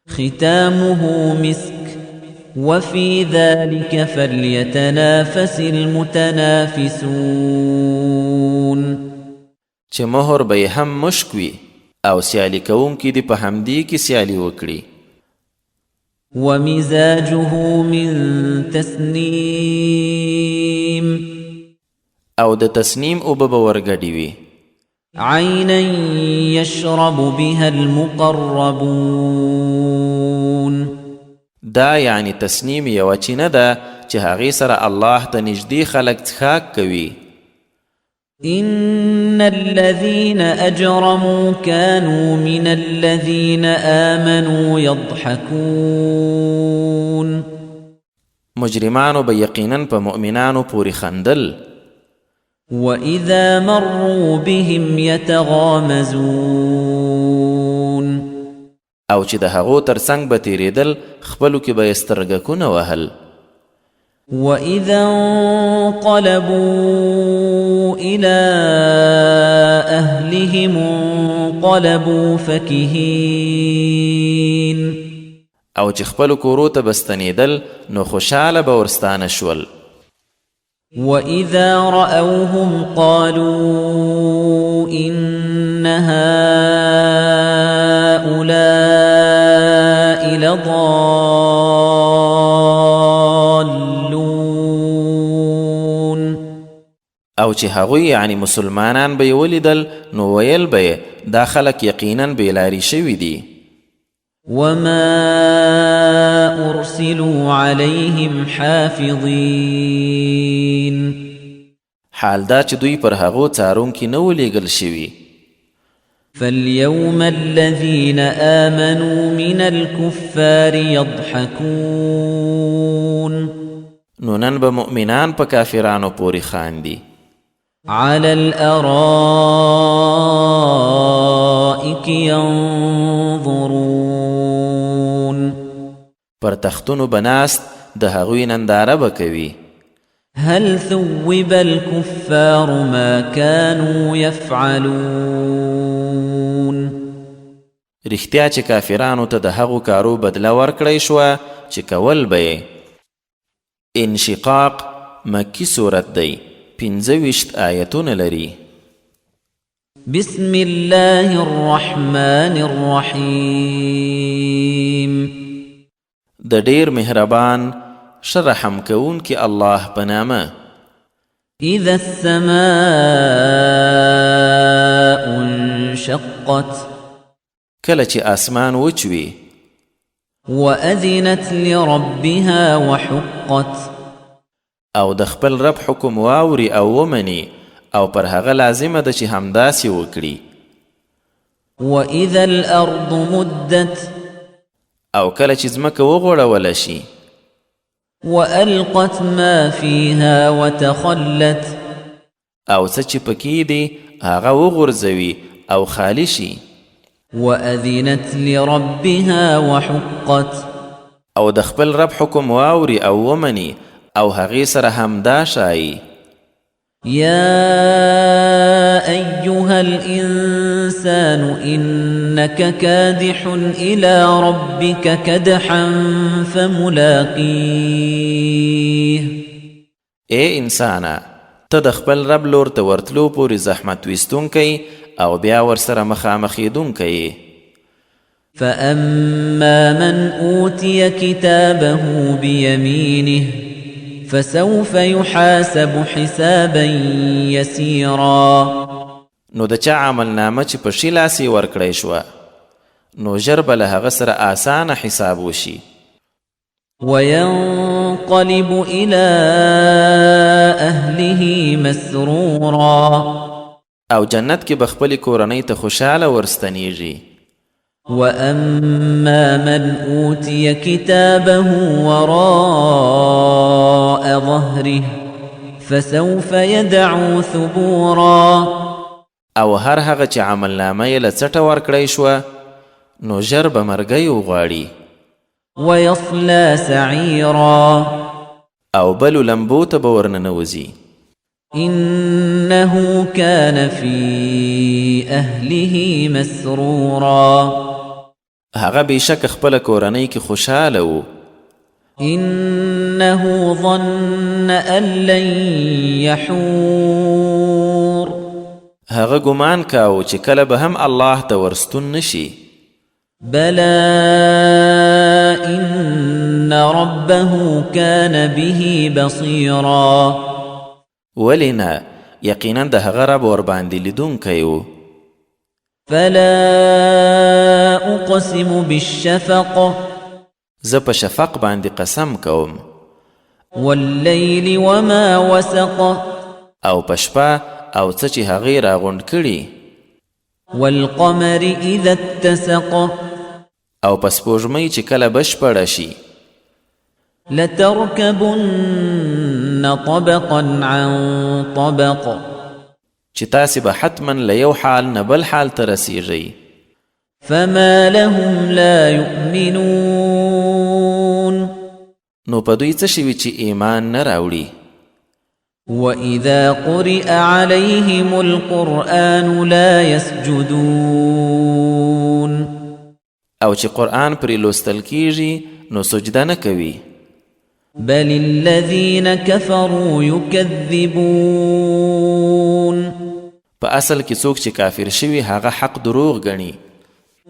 ختامه مسك وفي ذلك فليتنافس المتنافسون. چې مهر به یې هم مشک وي او سیالي کوونکي دې په همدې کې سیالي وکړي. ومزاجه من تسنيم. او د تسنیم اوبه به ورګډې وي. عينا يشرب بها المقربون. دا یعنی تسنیم یوه چینه ده چې هغې سره الله ته نږدې خلک څښاک کوي. ان الذين اجرموا كانوا من الذين آمنوا يضحكون. مجرمانو به یقینا په مؤمنانو پورې خندل. واذا مروا بهم يتغامزون. او چې د هغو تر څنګ به تېرېدل خپلو کې به یې سترګکونه وهل. واذا انقلبوا الى اهلهم انقلبوا فكهين. او چې خپلو کورو ته به ستنېدل نو خوشحاله به ورستانه شول. واذا راوهم قالوا ان هؤلاء لضالون. او چې هغوی یعنی مسلمانان به یې ولیدل نو ویل به یې دا خلک یقینا بېلارې شوي دي. وما ارسلوا عليهم حافظين. حال دا چې دوی پر هغو څارونکي نه وو لېږل شوي. فاليوم الذين آمنوا من الكفار يضحكون. نو نن به مؤمنان په کافرانو پورې خاندي. على الارائك ينظرون. پر تختونو به ناست د هغوی ننداره به کوي. هل ثوب الكفار ما كانوا يفعلون. رښتیا چې کافرانو ته د هغو کارو بدله ورکړی شوه چې کول به یې. انشقاق مکی سورت دی، 25 آیتونه لري. بسم الله الرحمن الرحیم. د ډیر مهربان ښه رحم کوونکي الله په نامه. اذا السماء انشقت. کله چې اسمان وچوي. وأذنت لربها وحقت. او د خپل رب حکم واوري او ومني او پر هغه لازمه ده چې همداسې وکړي. وإذا الأرض مدت. او کله چې ځمکه وغوړوله شي. وألقت ما فيها وتخلت. او څه چې پکې دي هغه وغورځوي او خالي شي. وأذنت لربها وحقت. او د خپل رب حکم واوري او ومني او هغې سره همدا ښایي. يا أيها الإنسان إنك كادح إلى ربك كدحا فملاقيه. ای انسانه، ته د خپل رب لور ته ورتلو پورې زحمت ویستونکی او بیا ورسره مخامخېدونکی یې. فأما من أوتي كتابه بيمينه فسوف يحاسب حسابا يسيرا. نو د چا عمل نامه چې په ښي لاس یې ورکړی شوه، نو ژر به له هغه سره اسانه حساب وشي. وينقلب إلى أهله مسرورا. او جنت کې به خپلې کورنۍ ته خوشحاله ورستنیږي. وأما من أوتي كتابه وراء ظهره فسوف يدعو ثبورا. او هر هغه چې عمل نامه یې له څټه ورکړی شوه، نو ژر به مرګی وغواړي. ويصلى سعيرا. او بلو لمبو ته به ورننوځي. إنه كان في أهله مسرورا. هغه بېشکه خپله کورنۍ کې خوشحاله و. إنه ظن أن لن يحور. هغه ګمان کاوه چې کله به هم الله ته ورستون نشي. بلى إن ربه كان به بصيرا. ولې نه، یقینا د هغه رب ورباندې لیدونکی و. فلا أقسم بالشفق. زه په شفق باندې قسم کوم. والليل وما وسق. او په شپه او څه چې هغې راغونډ کړي. والقمر إذا اتسق. او په سپوږمۍ چې کله بشپړه شي. لتركبن طبقا عن طبق. چې تاسې به حتما له یو حال نه بل حال ته رسیږئ. فما لهم لا يؤمنون. نو په دوی څه شوي چې ایمان نه راوړي؟ وإذا قرئ عليهم القرآن لا يسجدون. او چې قرآن پرې لوستل کیږي نو سجده نه کوي. بل الذين كفروا يكذبون. په اصل کې څوک چې کافر شوي هغه حق دروغ ګڼي.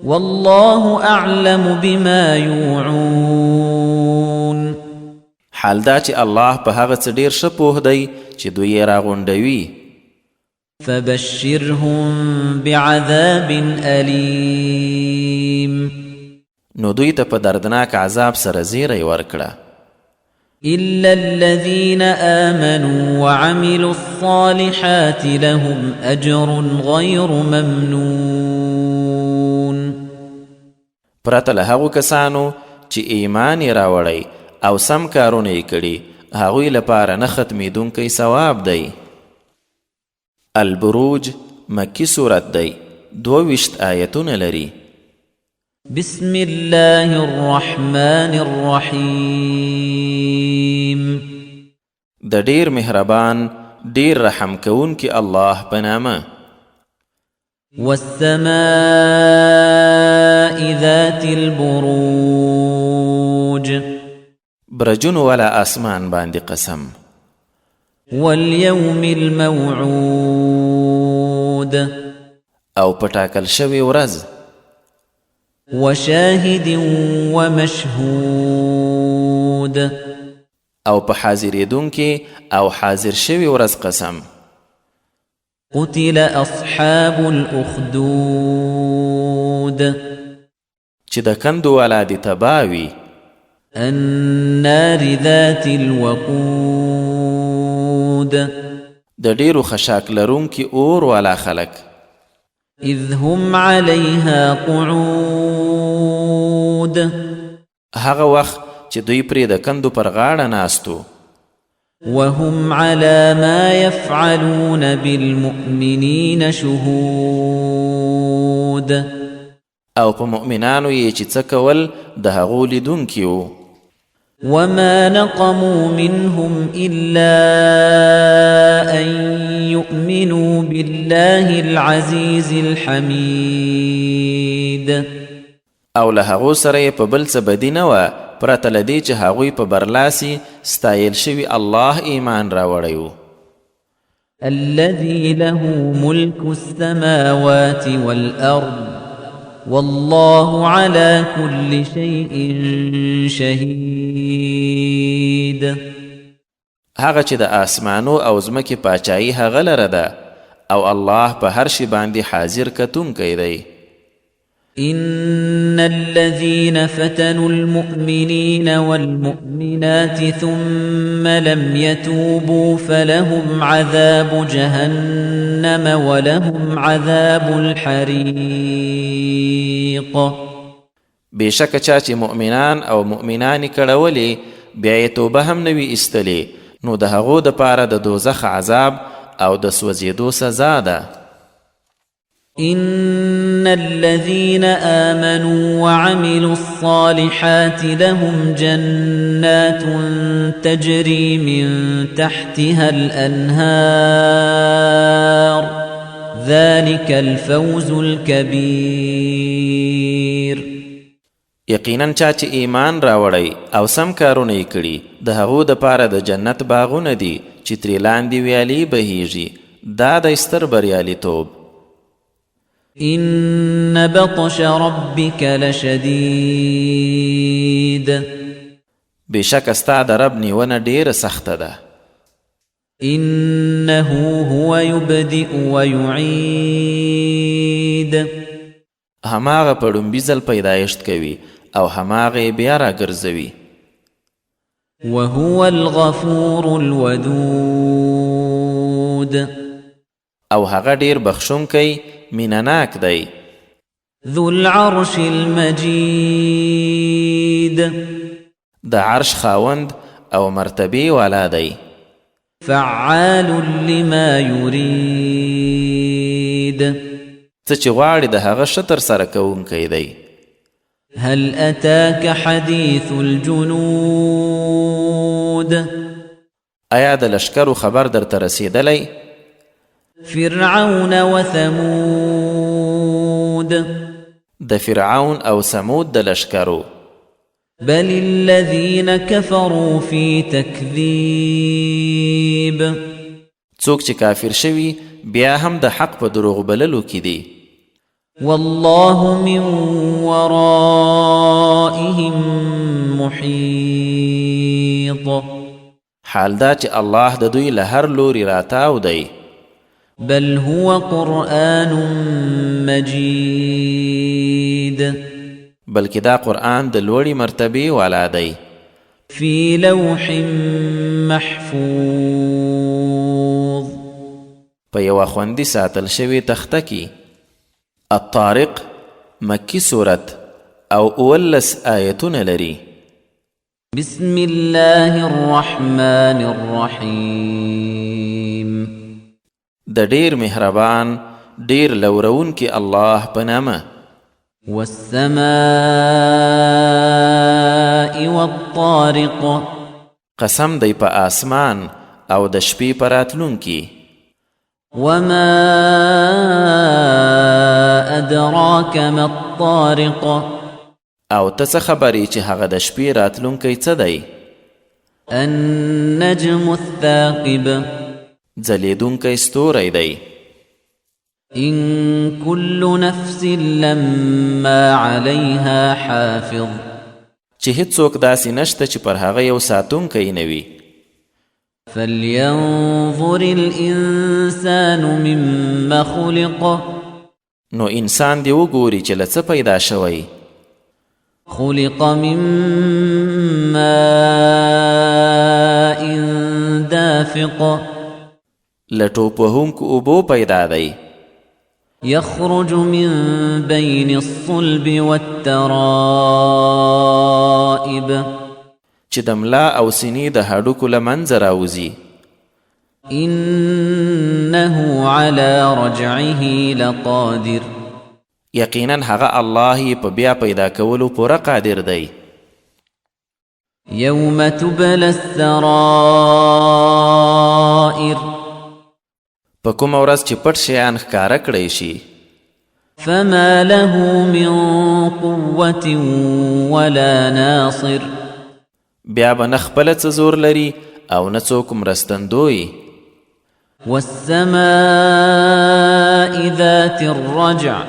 والله أعلم بما يوعون. حال دا چې الله په هغه څه ډیر ښه پوه دی چې دوی یې راغونډوي. فبشرهم بعذاب أليم. نو دوی ته په دردناک عذاب سره زیری ورکړه. إلا الذين آمنوا وعملوا الصالحات لهم أجر غير ممنون. پرته له هغو کسانو چې ایمان یې راوړی او سم کارونه یې کړي، هغوی لپاره نه ختمېدونکی ثواب دی. البروج مکي سورت دی، 22 آیتونه لري. بسم الله الرحمن الرحیم. د ډیر مهربان ډیر رحم کوونکي الله په نامه. والسماء ذات البروج. برجونو والا اسمان باندې قسم. واليوم الموعود. او په ټاکل شوې ورځ. وشاهد ومشهود. او په حاضرېدونکي او حاضر شوي ورځ قسم. قتل أصحاب الأخدود. چې د کندو والا دې تباه وي. النار ذات الوقود. د ډېرو خشاک لرونکي اور والا خلک. إذ هم عليها قعود. هغه وخت چې دوی پرې د کندو پر غاړه ناستو. وهم على ما يفعلون بالمؤمنين شهود. او په مؤمنانو یې چې څه کول د هغو لیدونکي وو. وما نقموا منهم إلا أن يؤمنوا بالله العزيز الحميد. او له هغو سره یې په بل څه بدي نه وه پرته له دې چې هغوی په برلاسي ستایل شوي الله ایمان راوړی وو. الذي له ملك السماوات والأرض والله على كل شيء شهيد. هغه چې د آسمانو او ځمکې پاچاهي هغه لره ده، او الله په هر شي باندې حاضر کتونکی دی. إن الذين فتنوا المؤمنين والمؤمنات ثم لم يتوبوا فلهم عذاب جهنم ولهم عذاب الحريق. بېشکه چا چې مؤمنان او مؤمنانې کړولې، بیا یې توبه هم نه وي ایستلې، نو د هغو دپاره د دوزخ عذاب او د سوځېدو سزا ده. إن الذين آمنوا وعملوا الصالحات لهم جنات تجري من تحتها الأنهار ذلك الفوز الكبير. یقینا چا چې ایمان راوړی او سم کارونه یې کړي، د هغو دپاره د جنت باغونه دي چې ترې لاندې ویالې بهیږي، دا دی ستر بریالیتوب. إن بطش ربك لشديد. بېشکه ستا د رب نیونه ډېره سخته ده. إنه هو يبدئ ويعيد. هماغه په ړومبي ځل پیدایښت کوي او هماغه یې بیا راګرځوي. وهو الغفور الودود. او هغه ډیر بخښونکی مینه ناک دی. ذو العرش المجید. د عرش خاوند او مرتبې والا دی. فعال لما يريد. څه چې غواړي د هغه ښه ترسره کوونکی دی. هل أتاك حديث الجنود. آیا د لښکرو خبر درته رسېدلی؟ فرعون وثمود. د فرعون او ثمود د لښکرو. بل الذين كفروا في تكذيب. څوک چې کافر شوي بیا هم د حق په دروغ بللو کې دي. والله من ورائهم محيط. حال دا چې الله د دوی له هر لوري راتاو دی. بل هو قرآن مجيد. بلکې دا قرآن د لوړې مرتبې والا دی. في لوح محفوظ. په یوه خوندي ساتل شوې تخته کې. الطارق مکی سورت او 17 آیتونه لري. بسم الله الرحمن الرحيم. د ډیر مهربان ډیر لورونکي الله په نامه. والسماء والطارق. قسم دی په آسمان او د شپې په راتلونکي. وما أدراك ما الطارق. او ته څه خبر یې چې هغه د شپې راتلونکی څه دی؟ النجم الثاقب. ځلېدونکی ستوری دی. إن كل نفس لما عليها حافظ. چې هیڅوک داسې نشته چې پر هغه یو ساتونکی نه وي. فلينظر الإنسان مما خلق. نو انسان دې وګوري چې له څه پیدا شوی. خلق من ماء دافق. له ټوپ وهونکو اوبو پیدا دی. يخرج من بين الصلب والترائب. چې د ملا او سینې د هډوکو له منځه راوځي. إنه على رجعه لقادر. یقینا هغه الله یې په بیا پیدا کولو پوره قادر دی. يوم تبلى السرائر. په کومه ورځ چې پټ شیان ښکاره کړی شي. فما له من قوة ولا ناصر. بیا به نه خپله څه زور لري او نه څوک مرستندوی. والسماء ذات الرجع.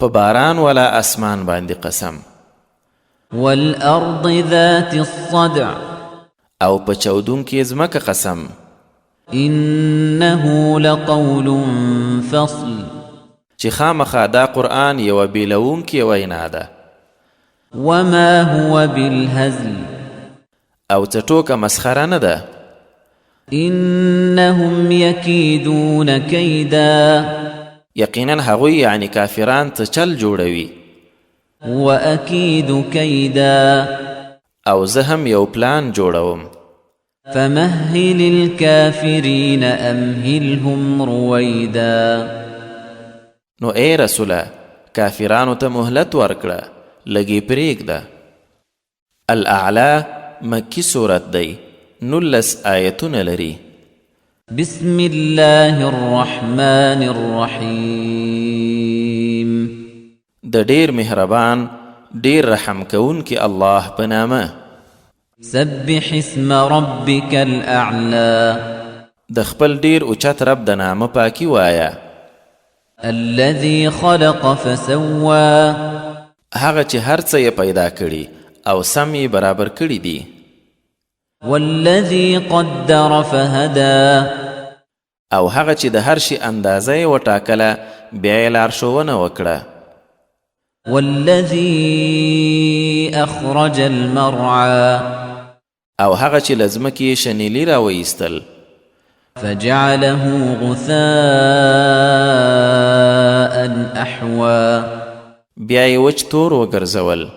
په باران والا اسمان باندې قسم. والارض ذات الصدع. او په چودونکې ځمکه قسم. انه لقول فصل. چې خامخا دا قرآن یوه بیلوونکې وینا ده. وما هو بالهزل. او څه ټوکه مسخره نه ده. انهم یکیدون کیدا. یقینا هغوی یعنی کافران څه چل جوړوي. واکید کیدا. او زه هم یو پلان جوړوم. فمهل الكافرین امهلهم رویدا. نو ای رسوله، کافرانو ته مهلت ورکړه، لږ یې پرېږده. الاعلی مکی سورت دی، 19 آیتونه لري. بسم الله الرحمن الرحیم. د ډیر مهربان ډیر رحم کوونکي الله په نامه. سبح اسم ربک الاعلی. د خپل ډیر اوچت رب د نامه پاکي وایه. الذي خلق فسوى. هغه چې هر څه یې پیدا کړي او سم یې برابر کړي دي. والذي قدر فهدى. او هغه چې د هر شي اندازه یې وټاکله، بیا یې لارښوونه وکړه. والذي اخرج المرعى. او هغه چې له ځمکې یې شنیلي راویستل. فجعله غثاء احوى. بیا یې وچ تور وګرځول.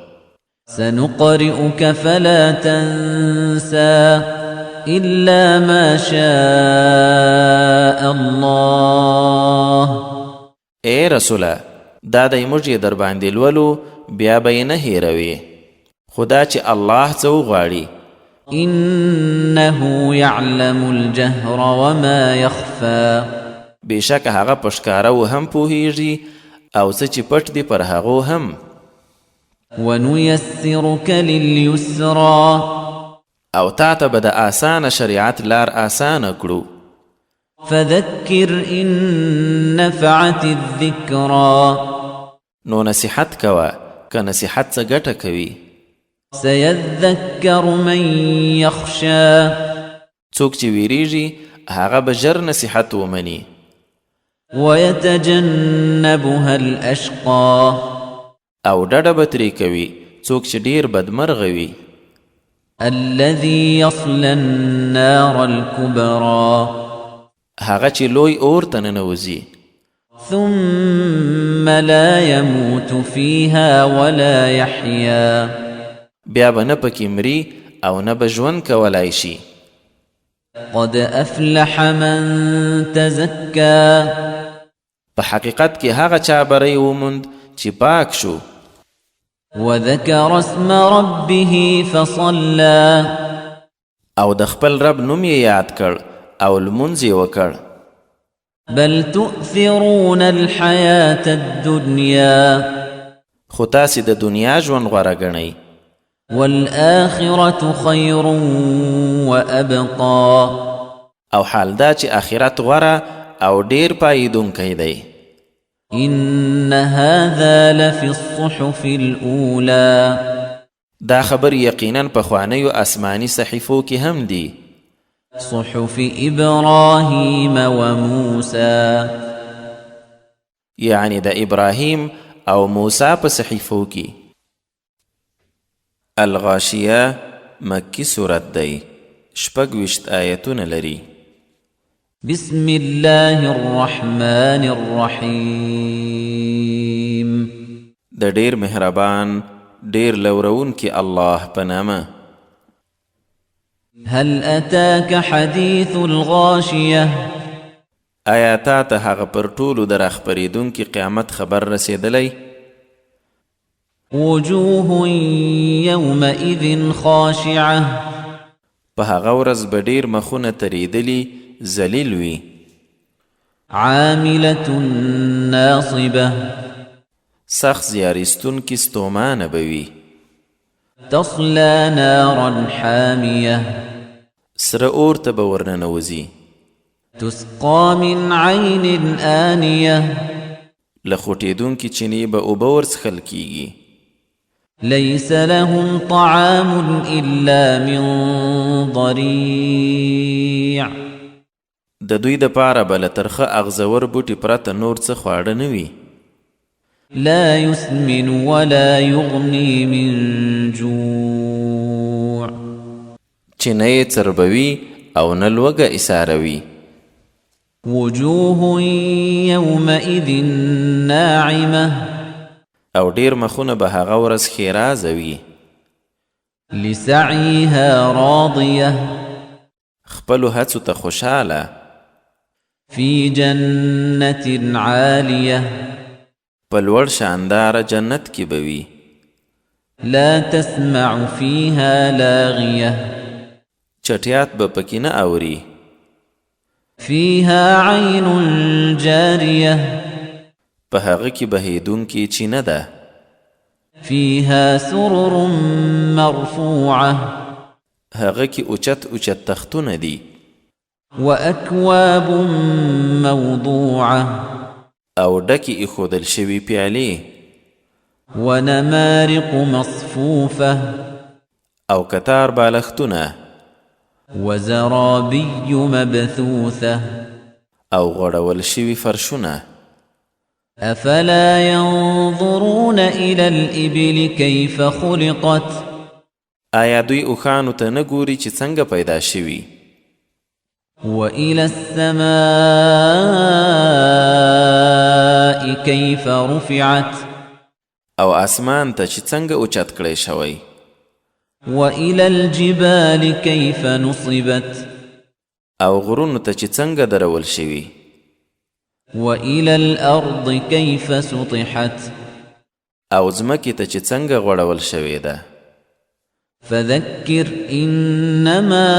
سنقرئك فلا تنسى إلا ما شاء الله. ای رسوله، دا دی موږ یې در باندې لولو، بیا به یې نه هېروې، خو دا چې الله څه وغواړي. إنه يعلم الجهر وما يخفى. بېشکه هغه په ښکاره و هم پوهېږي او څه چې پټ دي پر هغو هم. ونيسرك لليسرى. او تا ته به د اسانه شریعت لار اسانه کړو. فذكر إن نفعت الذكرى. نو نصیحت کوه، که نصیحت څه ګټه کوي. سيذكر من يخشى. څوک چې ویریږي هغه به ژر نصیحت ومني. ويتجنبها الأشقى. او ډډه به ترې کوي څوک چې ډیر بدمرغه وي. الذي يصلى النار الكبرى. هغه چې لوی اور ته ننوځي. ثم لا يموت فيها ولا يحيا. بیا به نه پکې مري او نه به ژوند کولای شي. قد افلح من تزكى. په حقیقت کې هغه چا بری وموند چې پاک شو. وذكر اسم ربه فصلى. او د خپل رب نوم یې یاد کړ او لمونځ یې وکړ. بل تؤثرون الحياة الدنيا. خو تاسې د دنیا ژوند غوره ګڼئ. والآخرة خير وأبقى. او حال دا چې آخرت غوره او ډیر پایېدونکی دی. إن هذا لفي الصحف الأولى. دا خبر یقینا پخوانیو آسماني صحیفو کې هم دي. صحف إبراهيم وموسى. یعنی د ابراهیم او موسی په صحیفو کې. الغاشیه مکی سورت دی، 26 آیتونه لري. بسم الله الرحمن الرحیم. د ډیر مهربان ډیر لورونکي الله په نامه. هل أتاك حديث الغاشية؟ آیا تا ته هغه پر ټولو د راخپرېدونکي قیامت خبر رسېدلی؟ وجوه يومئذ خاشعة. په هغه ورځ به ډېر مخونه ترېدلي ذلیل وي. عاملة ناصبة. سخت زیار ایستونکي ستومانه به وي. تصلى نارا حامية. سره اور ته به ورننوځي. تسقى من عين آنية. له خوټېدونکې چینې به اوبه ورڅښل کیږي. ليس لهم طعام إلا من ضريع. د دوی دپاره به له ترخه اغزور بوټي پرته نور څه خواړه نه وي. لا يسمن ولا يغني من جوع. چې نه یې څربوي او نه لوږه ایساروي. وجوه يومئذ ناعمة. او ډیر مخونه به هغه ورځ ښېرازه وي. لسعيها راضية. خپلو هڅو ته خوشحاله. في جنة عالية. په لوړ شانداره جنت کې به وي. لا تسمع فيها لاغية. چټیات به پکې نه اوري. فيها عين جارية. په هغه کې بهېدونکې چینه ده. فيها سرر مرفوعة. هغه کې اوچت اوچت تختونه دي. وأكواب موضوعة. او ډکې ایښودل شوي پیالې. ونمارق مصفوفة. او کتار بالښتونه. وزرابي مبثوثة. او غوړول شوي فرشونه. أفلا ينظرون إلى الإبل كيف خلقت. آیا دوی اوښانو ته نه ګوري چې څنګه پیدا شوي؟ وإلى السماء كيف رفعت. او اسمان ته چې څنګه اوچت کړی شوی؟ وإلى الجبال كيف نصبت. او غرونو ته چې څنګه درول شوي؟ وإلى الأرض كيف سطحت. او ځمکې ته چې څنګه غوړول شوې ده؟ فذكر إنما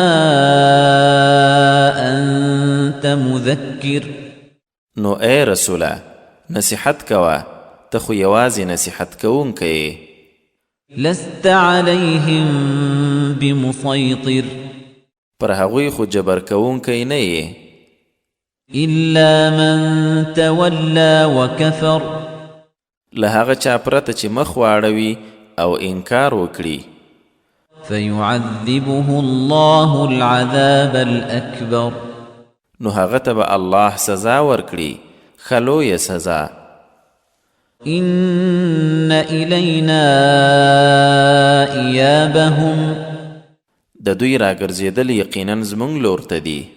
أنت مذكر. نو ای رسوله، نصیحت کوه، ته خو یوازې نصیحت کوونکی یې. لست عليهم بمسيطر. پر هغوی خو جبر کوونکی نه یې. إلا من تولى وكفر. له هغه چا پرته چې مخ واړوي او انکار وکړي. فيعذبه الله العذاب الأكبر. نو هغه ته به الله سزا ورکړي، ښه لویه سزا. إن إلينا إيابهم. د دوی راګرځېدل یقینا زموږ لور ته دي.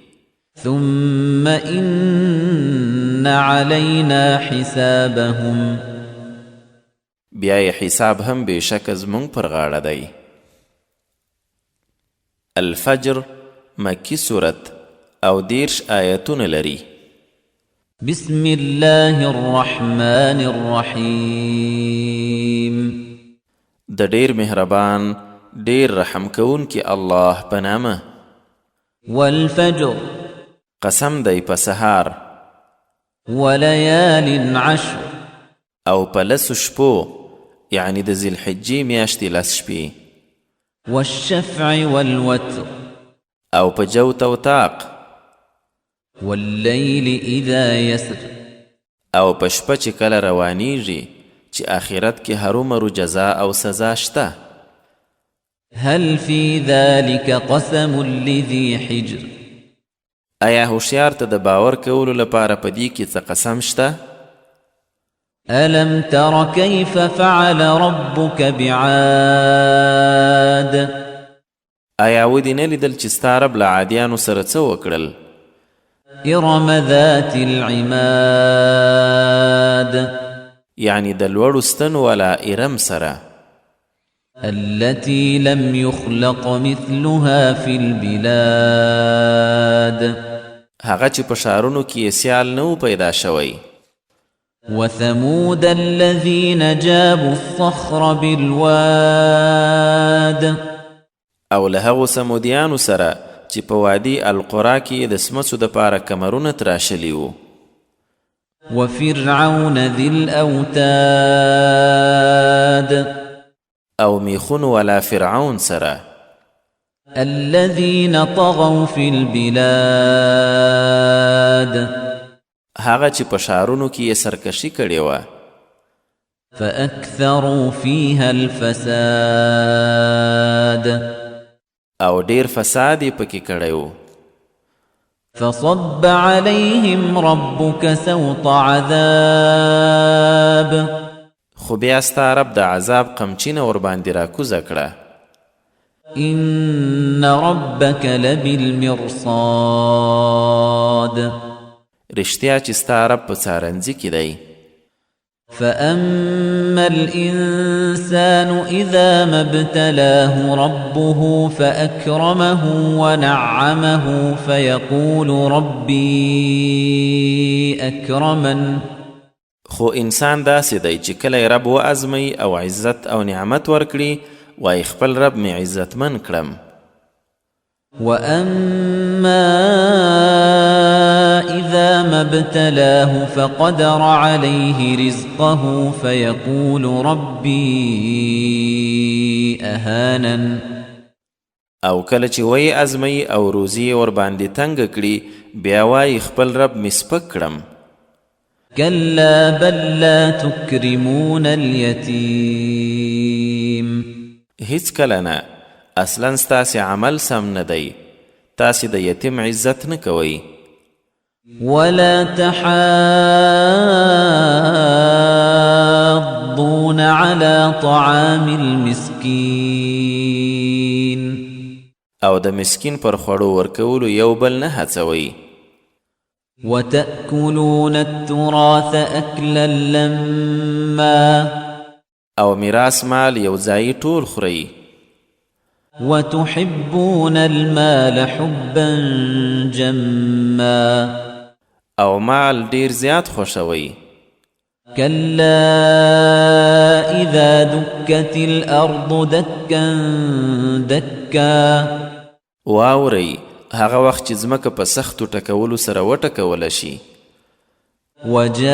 ثم إن علينا حسابهم. بیا یې حساب هم بېشکه زموږ پر غاړه دی. الفجر مکی سورت او 30 آیتونه لري. بسم الله الرحمن الرحيم. د ډیر مهربان ډیر رحم کوونکي الله په نامه. والفجر. قسم دی په سهار. وليال عشر. او په لسو شپو، یعنی د ذوالحجې میاشتې 10 شپې. والشفع والوتر. او په جوت او طاق. والليل إذا يسر. او په شپه چې کله روانیږي، چې آخرت کې هرومرو جزا او سزا شته. هل في ذلك قسم لذي حجر. آیا هوښیار ته د باور کولو لپاره په دې کې څه قسم شته؟ ألم تر كيف فعل ربك بعاد. آیا ودې نه لیدل چې ستا رب له عادیانو سره څه وکړل؟ إرم ذات العماد. یعنی د لوړو ستنو والا ارم سره. التي لم يخلق مثلها في البلاد. هغه چې په ښارونو کې یې سیال نه و پیدا شوی. وثمود الذين جابوا الصخر بالواد. او له هغو ثمودیانو سره چې په وادي القرا کې یې د سمڅو دپاره کمرونه تراشلي وو. وفرعون ذي الأوتاد. او میخونو والا فرعون سره. الذين طغوا في البلاد. هغه چې په ښارونو کې یې سرکشي کړې وه. فأكثروا فيها الفساد. او ډیر فساد یې پکې کړی و. فصب عليهم ربك سوط عذاب. خو بیا ستا رب د عذاب قمچینه ورباندې راکوزه کړه. إن ربك لبالمرصاد. رښتیا چې ستا رب په څارنځي کې دی. فأما الإنسان إذا ما ابتلاه ربه فأكرمه ونعمه فيقول ربي أكرمن. خو انسان داسې دی چې کله یې رب وازموي او عزت او نعمت ورکړي، وایي خپل رب مې عزتمن کړم. وأما إذا ما ابتلاه فقدر عليه رزقه فيقول ربي أهانن. او کله چې ویې ازموي او روزي یې ورباندې تنګه کړي، بیا وایي خپل رب مې سپک کړم. كلا بل لا تكرمون اليتيم. هیڅکله نه، اصلا ستاسې عمل سم نه دی، تاسې د یتیم عزت نه کوئ. ولا تحاضون على طعام المسكين. او د مسکین پر خوړو ورکولو یو بل نه هڅوئ. وتأكلون التراث أكلا لما. او میراث مال یو ځای ټول خورئ. وتحبون المال حبا جما. او مال ډیر زیات خوښوئ. كلا إذا دكت الأرض دكا دكا. واورئ هغه وخت چې ځمکه په سختو ټکولو سره وټکوله شي. وجاء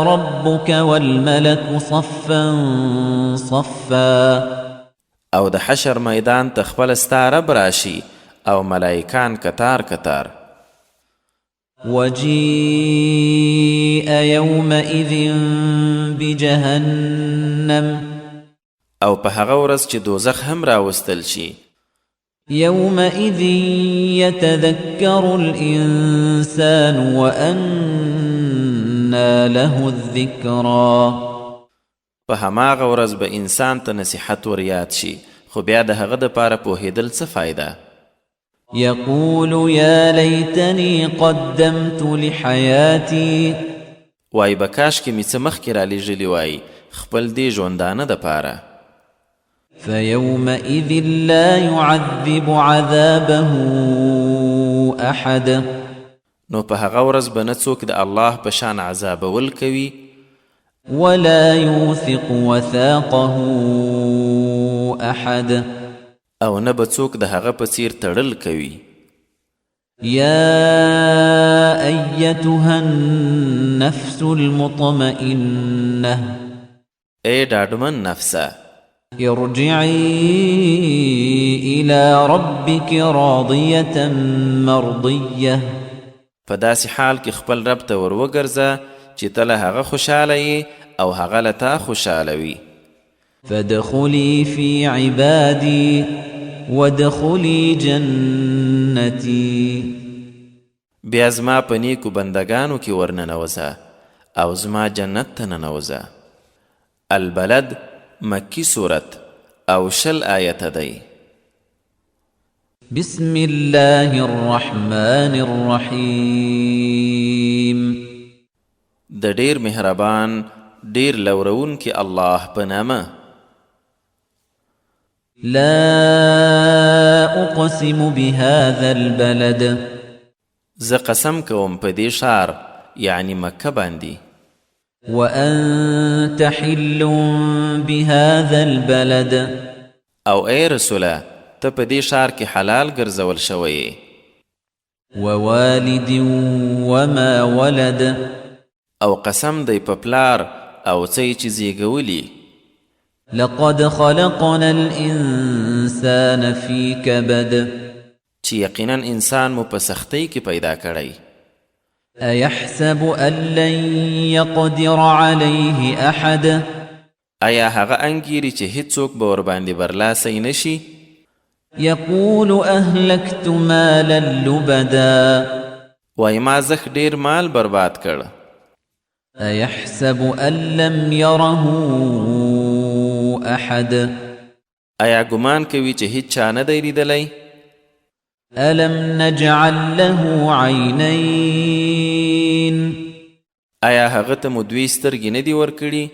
ربك والملك صفا صفا. او د حشر میدان ته خپل ستا رب راشي او ملایکان کتار کتار. وجيء يومئذ بجهنم. او په هغه ورځ چې دوزخ هم راوستل شي. يومئذ يتذكر الإنسان وأنى له الذكرى. په هماغه ورځ به انسان ته نصیحت ور یاد شي، خو بیا د هغه دپاره پوهېدل څه فایده؟ يقول يا ليتني قدمت لحياتي. وای به کاشکې مې څه مخکې رالیږلي وای خپل دې ژوندانه دپاره. فيومئذ لا يعذب عذابه أحد. نو په هغه ورځ به نه څوک د الله په شان عذابول کوي، ولا يوثق وثاقه أحد. او نه به څوک د هغه په څیر تړل کوي. يا أيتها النفس المطمئنة. ای ډاډمن نفسه، ارجعي إلى ربك راضية مرضية. په داسې حال کې خپل رب ته ور وګرځه چې ته له هغه خوشحاله یې او هغه له تا خوشحاله وي. فادخلي في عبادي وادخلي جنتي. بیا زما په نیکو بندګانو کې ورننوځه او زما جنت ته ننوځه. البلد مکی سورت او 20 آیته دی. بسم الله الرحمن الرحيم. د ډیر مهربان ډیر لورونکي الله په نامه. لا أقسم بهذا البلد. زه قسم کوم په دې ښار، یعنی مکه باندې. وأنت حل بهذا البلد. او ای رسوله، ته په دې ښار کې حلال ګرځول شوی یې. ووالد وما ولد. او قسم دی په پلار او څه یې چې زیږولي. لقد خلقنا الإنسان في كبد. چې یقینا انسان مو په سختۍ کې پیدا کړی. أيحسب أن لن يقدر عليه أحد؟ ایا هغه انګیري چې هیڅوک به ورباندې برلاسی نه شي؟ يقول أهلكت مالا لبدا. وایي ما زښت ډېر مال برباد کړ. أيحسب أن لم يره أحد؟ ایا ګمان کوي چې هیچا نه دی لیدلی؟ ألم نجعل له عينين؟ ایا هغه ته مو دوې سترګې نه دي ورکړي؟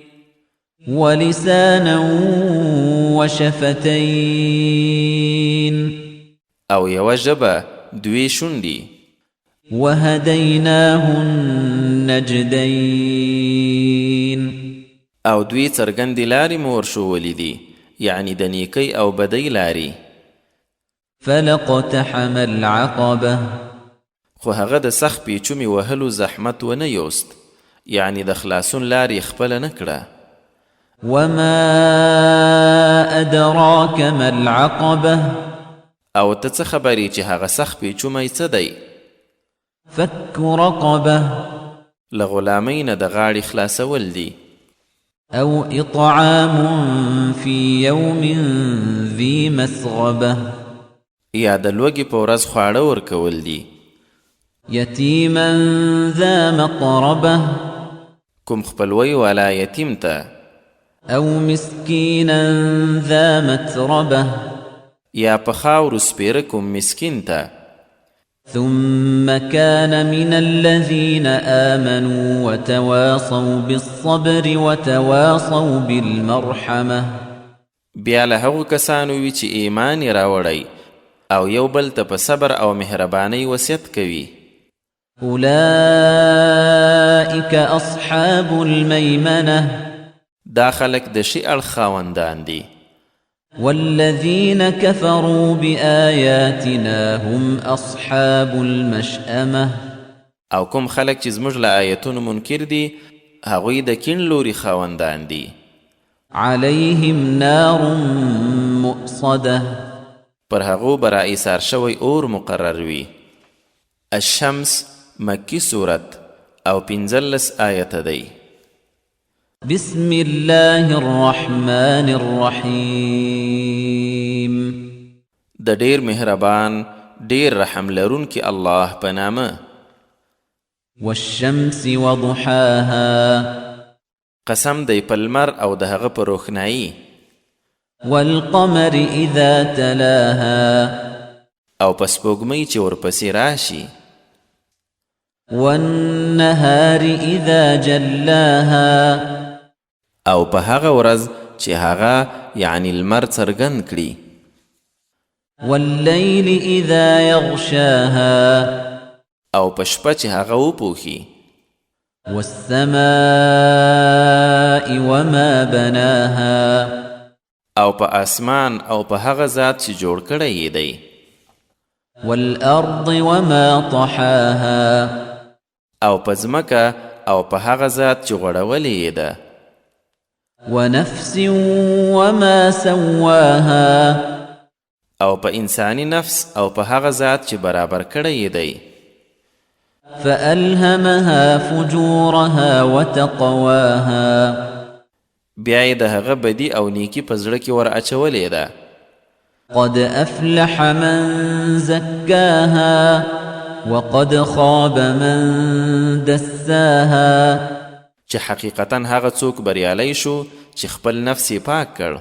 ولسانا وشفتين. او یوه ژبه، دوې شونډې. وهديناه النجدين. او دوې څرګندې لارې مو ورښوولې دي، یعنې د نیکۍ او بدۍ لارې. فلاقتحم العقبة. خو هغه د سخت پیچومي وهلو زحمت ونه یوست، یعنې د خلاصون لار یې خپله نه کړه. وما أدراك ما العقبة؟ او ته څه خبر یې چې هغه سخت پیچومی څه دی؟ فك رقبة. له غلامۍ نه د غاړې خلاصول دي. أو إطعام في يوم ذي مسغبة. یا د لوږې په ورځ خواړه ورکول دي. يتيما ذا مقربة. کوم خپلوۍ والا یتیم ته. أو مسكينا ذا متربة. یا په خاورو سپېره کوم مسکین ته. ثم كان من الذين آمنوا وتواصوا بالصبر وتواصوا بالمرحمة. بیا له هغو کسانو وي چې ایمان یې راوړی او یو بل ته په صبر او مهربانۍ وصیت کوي. أولئك أصحاب الميمنة. دا خلک د ښي اړخ خاوندان دي. والذين كفروا بآياتنا هم أصحاب المشأمة. او کوم خلک چې زموږ له آیتونو منکر دي، هغوی د کیڼ لوري خاوندان دي. عليهم نار مؤصدة. پر هغو به را ایسار شوی اور مقرر وي. الشمس مکي سورت او 15 آیته دی. بسم الله الرحمن الرحيم. د ډیر مهربان ډیر رحم لرونکي الله په نامه. والشمس وضحاها. قسم دی په لمر او د هغه په روښنایي. والقمر إذا تلاها. او په سپوږمۍ چې ورپسې راشي. والنهار إذا جلاها. او په هغه ورځ چې هغه یعنی لمر څرګند کړي. والليل إذا يغشاها. او په شپه چې هغه وپوښي. والسماء وما بناها. او په اسمان او په هغه ذات چې جوړ کړی یې دی. والأرض وما طحاها. او په ځمکه او په هغه ذات چې غوړولې یې ده. ونفس وما سواها. او په انساني نفس او په هغه ذات چې برابر کړی یې دی. فألهمها فجورها وتقواها. بیا یې د هغه بدي او نیکي په زړه کې ور اچولې ده. قد أفلح من زكاها وقد خاب من دساها. چې حقیقتا هغه څوک بریالی شو چې خپل نفس یې پاک کړ،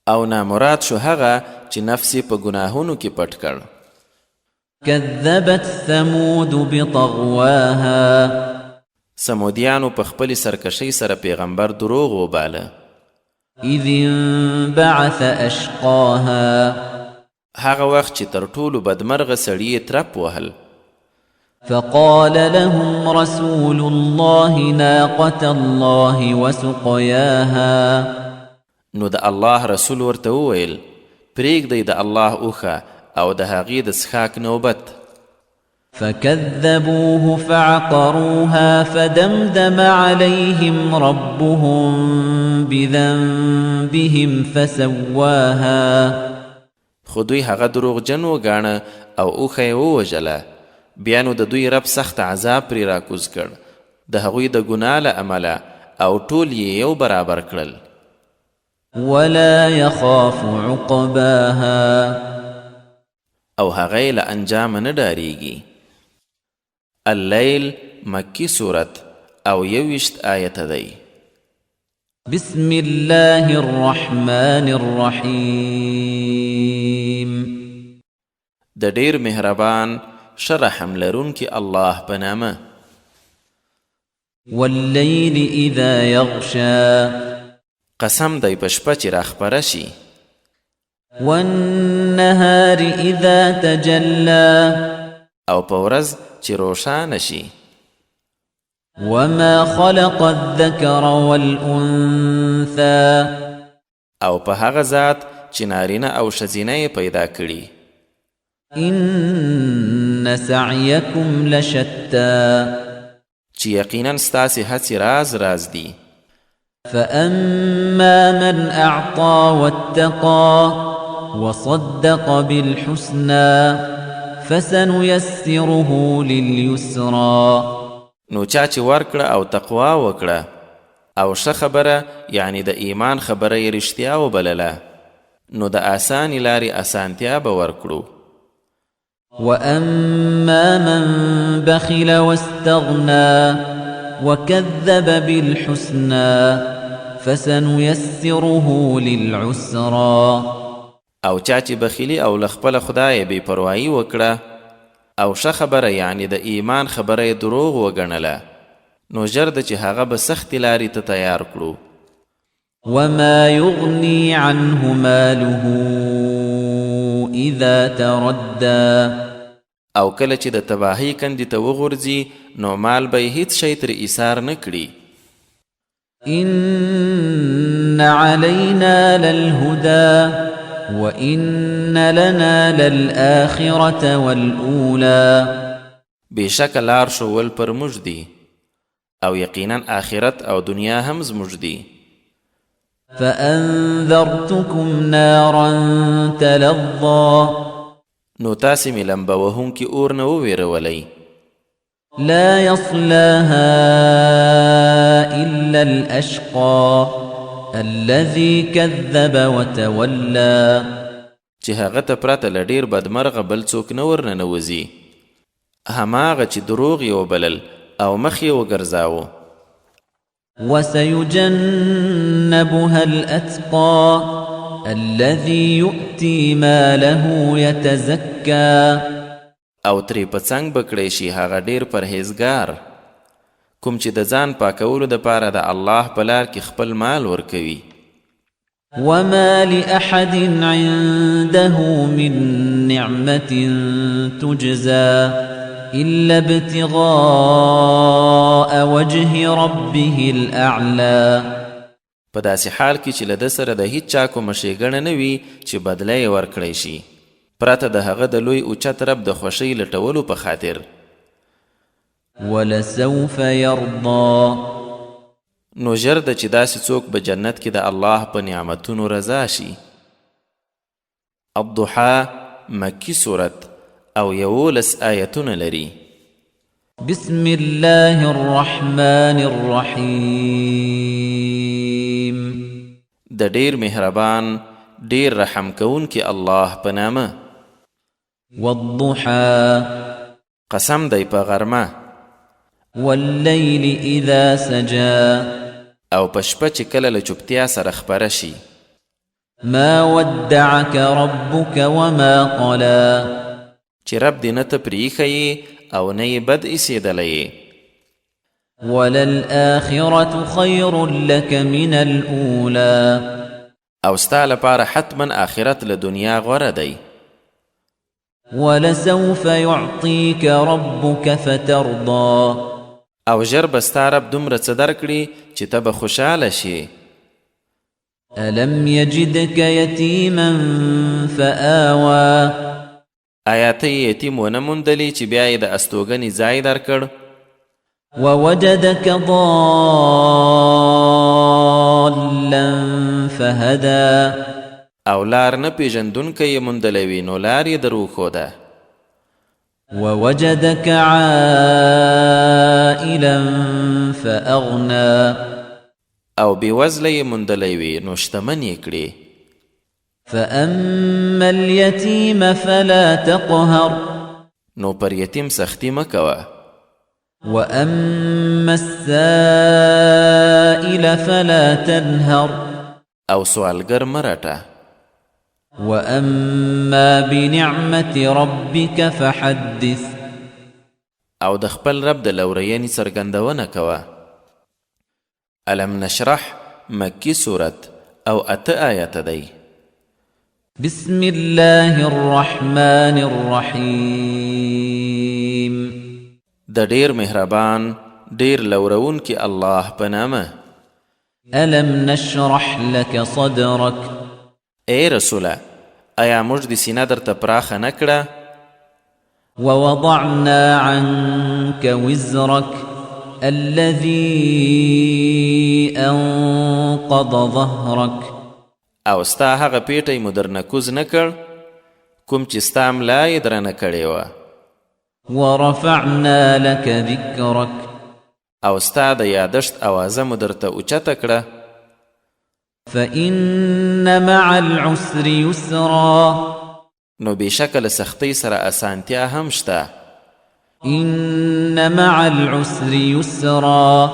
او نامراد شو هغه چې نفس یې په ګناهونو کې پټ کړ. كذبت ثمود بطغواها. ثمودیانو په خپلې سرکشۍ سره پیغمبر دروغ وباله. إذ انبعث أشقاها. هغه وخت چې تر ټولو بدمرغه سړي یې ترپ وهل. فقال لهم رسول الله ناقة الله وسقياها. نو د الله رسول ورته وویل، پرېږدئ د الله اوښه او د هغې د څښاک نوبت. فكذبوه فعقروها فدمدم عليهم ربهم بذنبهم فسواها. خو دوی هغه دروغجن وګاڼه او اوښه یې ووژله. بیا نو د دوی رب سخت عذاب پرې راکوز کړ د هغوی د ګناه له امله او ټول یې یو برابر کړل. ولا يخاف عقباها. او هغه یې له انجامه نه ډاریږي. اللیل مکي سورت او 21 آیته دی. بسم الله الرحمن الرحیم. د ډیر مهربان ښه رحم لرونکي الله په نامه. واللیل اذا یغشی. قسم دی په شپه چې راخپره شي. والنهار اذا تجلی. او په ورځ چې روښانه شي. وما خلق الذکر والانثی. او په هغه ذات چې نارینه او ښځینه یې پیدا کړي. ان سعیکم لشتی. چې یقینا ستاسې هڅې راز راز دي. فأما من أعطى واتقى وصدق بالحسنى فسنيسره لليسرى. نو چا چې ورکړه او تقوا وکړه او ښه خبره یعنی د ایمان خبره یې رښتیا وبلله، نو د اسانې لارې اسانتیا به ورکړو. وأما من بخل واستغنى وكذب بالحسنى فسنيسره للعسرى. او چا چې بخیلي او له خپله خدایه بې پروایي وکړه او ښه خبره یعنی د ایمان خبره یې دروغ وګڼله، نو ژر ده چې هغه به سختې لارې ته تیار کړو. وما يغني عنه ماله إذا تردى. او کله چې د تباهۍ کندې ته وغورځي، نو مال به یې هیڅ شی ترې ایثار نه کړي. إن علينا للهدى وإن لنا للآخرة والأولى. بېشکه لار ښوول پر موږ دي، او یقینا آخرت او دنیا هم زموږ دي. فأنذرتكم نارا تلظى. نو تاسې مې لمبه وهونکي اور نه وویرولئ. لا يصلاها إلا الأشقى الذي كذب وتولى. چې هغه ته پرته له ډېر بدمرغه بل څوک نه ورننوځي، هماغه چې دروغ یې وبلل او مخ یې وګرځاوه. وسيجنبها الأتقى الذي يؤتي ماله يتزكى. او ترې په څنګ به کړی شي هغه ډېر پرهیزګار، کوم چې د ځان پاکولو دپاره د الله په لار کې خپل مال ورکوي. وما لأحد عنده من نعمة تجزى إلا ابتغاء وجه ربه الأعلى. په داسې حال کې چې له ده سره د هیڅ چا کومه ښېګڼه نه وي چې بدله یې ورکړی شي، پرته د هغه د لوی اوچت رب د خوښۍ لټولو په خاطر. ولسوف يرضى. نو ژر ده چې داسې څوک به جنت کې د الله په نعمتونو رضا شي. الضحى مکي سورت او 11 آیتونه لري. بسم الله الرحمن الرحیم. د ډیر مهربان ډیر رحم کوونکي الله په نامه. والضحى. قسم دی په غرمه. والليل إذا سجى. او په شپه چې کله له چوپتیا سره خپره شي. ما ودعك ربك وما قلى. چې رب دې نه ته پرېښی یې او نه یې بد ایسېدلی یې. وللآخرة خير لك من الأولى. او ستا لپاره حتما آخرت له دنیا غوره دی. ولسوف يعطيك ربك فترضى. او ژر به ستا رب دومره څه درکړي چې ته به خوشحاله شې. ألم يجدك يتيما فآوى. آیا ته یې یتیم ونه موندلې چې بیا یې د استوګنې ځای درکړ؟ ووجدك ضالا فهدى. او لار نه پیژندونکی یې موندلی وي، نو لار یې در وښوده. ووجدک عائلا فأغنی. او بې وزله یې موندلی وې نو شتمن یې کړې. فأما اليتيم فلا تقهر. نو پر یتیم سختي مه کوه. وأما السائل فلا تنهر. او سوالګر مه رټه. وأما بنعمة ربك فحدث. او د خپل رب د لورینې څرګندونه کوه. الم نشرح مکی سورت او اته آیته دی. بسم الله الرحمن الرحیم. د ډیر مهربان ډیر لورونکي الله په نامه. الم نشرح لك صدرك. ای رسوله، ایا موږ دې سینه درته پراخه نه کړه؟ ووضعنا عنك وزرك الذي انقض ظهرك. او ستا هغه پیټی مو درنه کوز نه کړ کوم چې ستا ملا یې درنه کړې وه. ورفعنا لك ذکرك. او ستا د یادښت اوازه مو درته اوچته کړه. فإن مع العسر يسرا. نو بېشکه له سختۍ سره اسانتیا هم شته. إن مع العسر يسرا.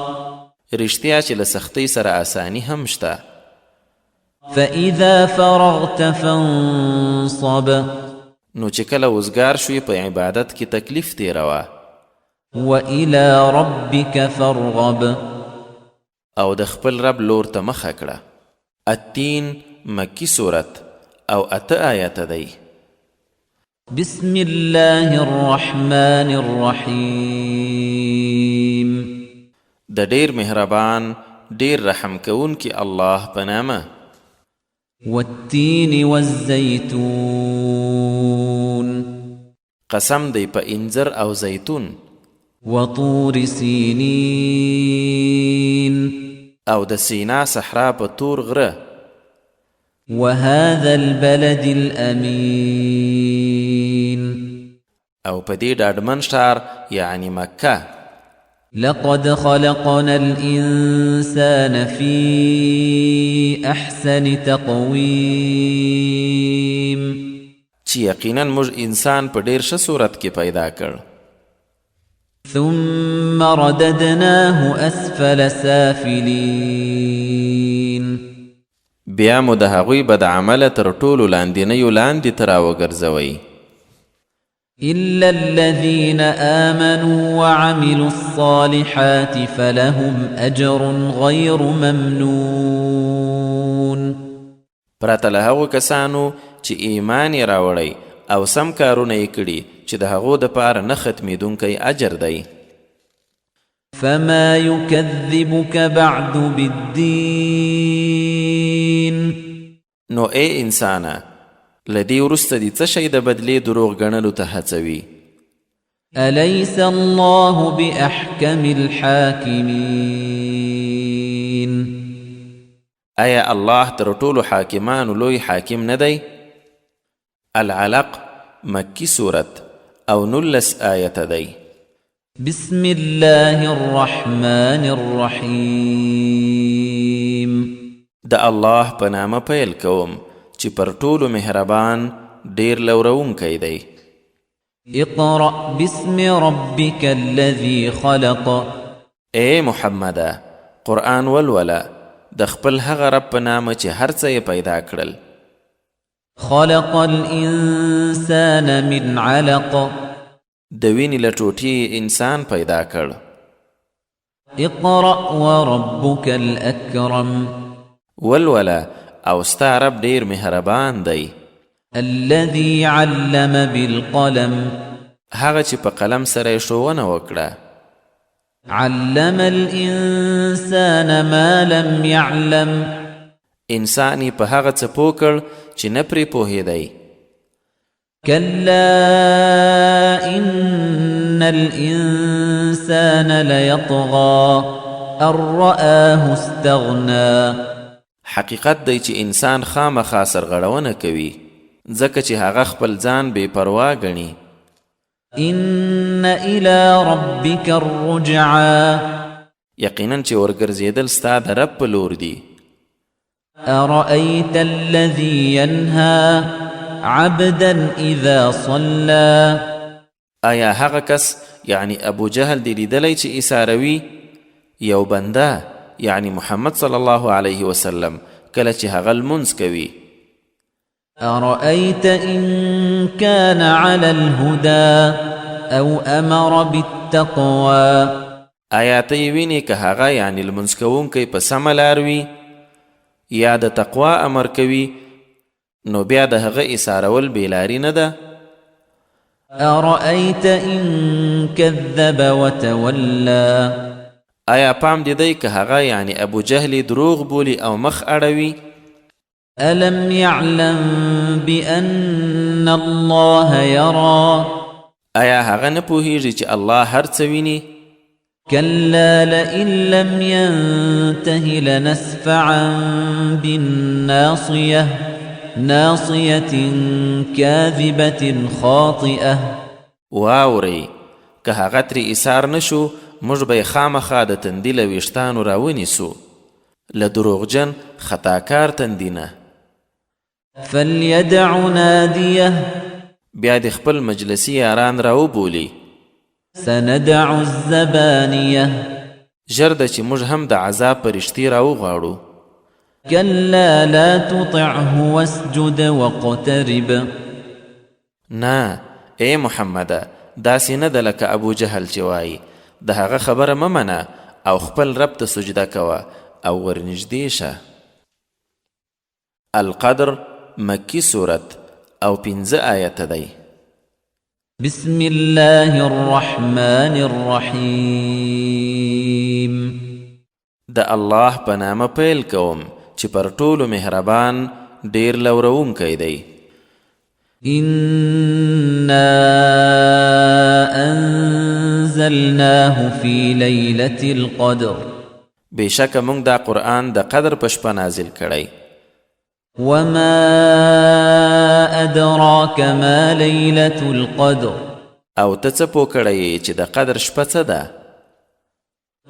رښتیا چې له سختۍ سره اساني هم شته. فإذا فرغت فانصب. نو چې کله وزګار شوې په عبادت کې تکلیف تېروه. وإلى ربك فارغب. او د خپل رب لور ته مخه کړه. التین مکی سورت او اته آیته دی. بسم الله الرحمن الرحیم. د ډیر مهربان ډیر رحم کوونکي الله په نامه. والتین والزیتون. قسم دی په انځر او زیتون. وطور سینین. او د سینا صحرا په تور غره. وهذا البلد الأمین. او په دې ډاډمن ښار یعنی مکه. لقد خلقنا الإنسان في أحسن تقویم. چې یقینا موږ انسان په ډیر ښه صورت کې پیدا کړ. ثم رددناه أسفل سافلین. بیا مو د هغوی بد عمله تر ټولو لاندینیو لاندې ته راوګرځوئ. إلا الذين آمنوا وعملوا الصالحات فلهم أجر غير ممنون. پرته له هغو کسانو چې ایمان یې راوړی او سم کارونه یې کړي چې د هغو دپاره نه ختمېدونکی اجر دی. فما يكذبك بعد بالدين. نو ای انسانه، له دې وروسته دې څه شی د بدلې دروغ ګڼلو ته هڅوي؟ أليس الله بأحكم الحاكمين. ایا الله تر ټولو حاکمانو لوی حاکم نه دی؟ العلق مکی سورت او 19 آیته دی. بسم الله الرحمن الرحیم. د الله په نامه پیل کوم چې پر ټولو مهربان ډیر لورونکی دی. اقرأ باسم ربك الذي خلق. ای محمده، قرآن ولوله د خپل هغه رب په نامه چې هر څه یې پیدا کړل. خلق الإنسان من علق. د وینې له ټوټې یې انسان پیدا کړ. اقرأ وربك الأكرم. ولوله او ستا رب ډیر مهربان دی. الذي علم بالقلم. هغه چې په قلم سره یې ښوونه وکړه. علم الإنسان ما لم يعلم. انسان یې په هغه څه پوه کړ چې نه پرې پوهېدی. كلا إن الإنسان ليطغى أن رآه استغنى. حقیقت دی چې انسان خامخا سرغړونه کوي، ځکه چې هغه خپل ځان بې پروا ګڼي. إن إلى ربك الرجعى. یقینا چې ورګرځېدل ستا د رب په لور دي. أرأيت الذي ينهى عبدا إذا صلى؟ آیا هغه کس یعنی ابو جهل دی لیدلی چې ایساروي یو بنده یعنی محمد صلی الله علیه وسلم کله چې هغه لمونځ کوي؟ أرأيت إن كان على الهدى أو أمر بالتقوى؟ آیا ته یې وینې که هغه یعنی لمونځ کوونکی په سمه لار وي یا د تقوا امر کوي، نو بیا د هغه ایسارول بېلاري نه ده؟ أرأيت إن كذب وتولى؟ آیا پام دې دی که هغه یعنی ابو جهل دروغ بولي او مخ اړوي؟ ألم يعلم بأن الله يرى؟ آیا هغه نه پوهیږي چې الله هر څه ویني؟ كلا لئن لم ينته لنسفعا بالناصية، ناصية كاذبة خاطئة. واورئ، که هغه ترې ایسار نه شو، موږ به یې خامخا د تندي له ویښتانو راونیسو، له دروغجن خطاکار تندي نه. فليدع ناديه. بیا دې خپل مجلسي یاران راوبولي. سندع الزبانية. ژر ده چې موږ هم د عذاب پرښتې راوغواړو. كلا لا تطعه واسجد واقترب. نه ای محمده، داسې نه ده لکه ابو جهل چې وایي. د هغه خبره مه منه او خپل رب ته سجده کوه او ورنږدې شه. القدر مکی سورت او 5 آیته دی. بسم الله الرحمن الرحیم. د الله په نامه پیل کوم چې پر ټولو مهربان ډیر لورونکی دی. إنا أنزلناه في ليلة القدر. بېشکه موږ دا قرآن د قدر په شپه نازل کړی. وما أدراك ما ليلة القدر. او ته څه پوه کړی یې چې د قدر شپه څه ده؟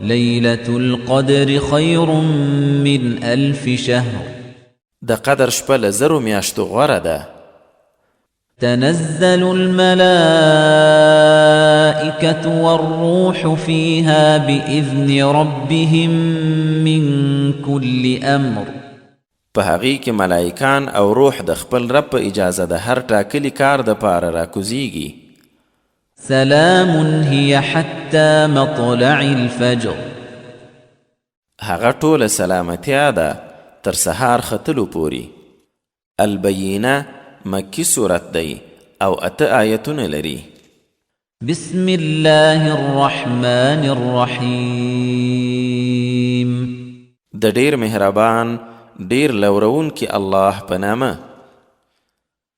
ليلة القدر خير من 1000 شهر. د قدر شپه له 1000 میاشتو غوره ده. تنزل الملائكة والروح فيها بإذن ربهم من كل أمر. په هغې کې ملایکان او روح د خپل رب په اجازه د هر ټاکلي کار دپاره راکوزیږي. سلام هي حتى مطلع الفجر. هغه ټوله سلامتیا ده تر سهار ختلو پورې. البینه مکی سورت دی او 8 آیتونه لري. بسم الله الرحمن الرحیم. د ډیر مهربان ډیر لورونکي الله په نامه.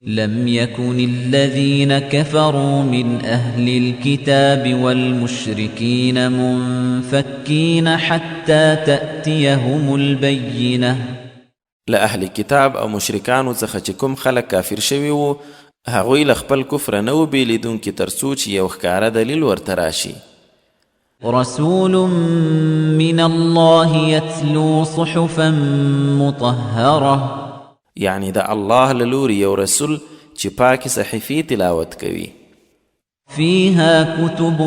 لم يكن الذين كفروا من أهل الكتاب والمشركين منفكين حتى تأتيهم البينة. له اهل کتاب او مشرکانو څخه چې کوم خلک کافر شوي وو، هغوی له خپل کفر نه وو بېلېدونکي تر څو چې یو ښکاره دلیل ورته راشي. رسول من الله يتلو صحفا مطهرة. یعنی د الله له لوري یو رسول چې پاکې صحیفې تلاوت کوي. فيها كتب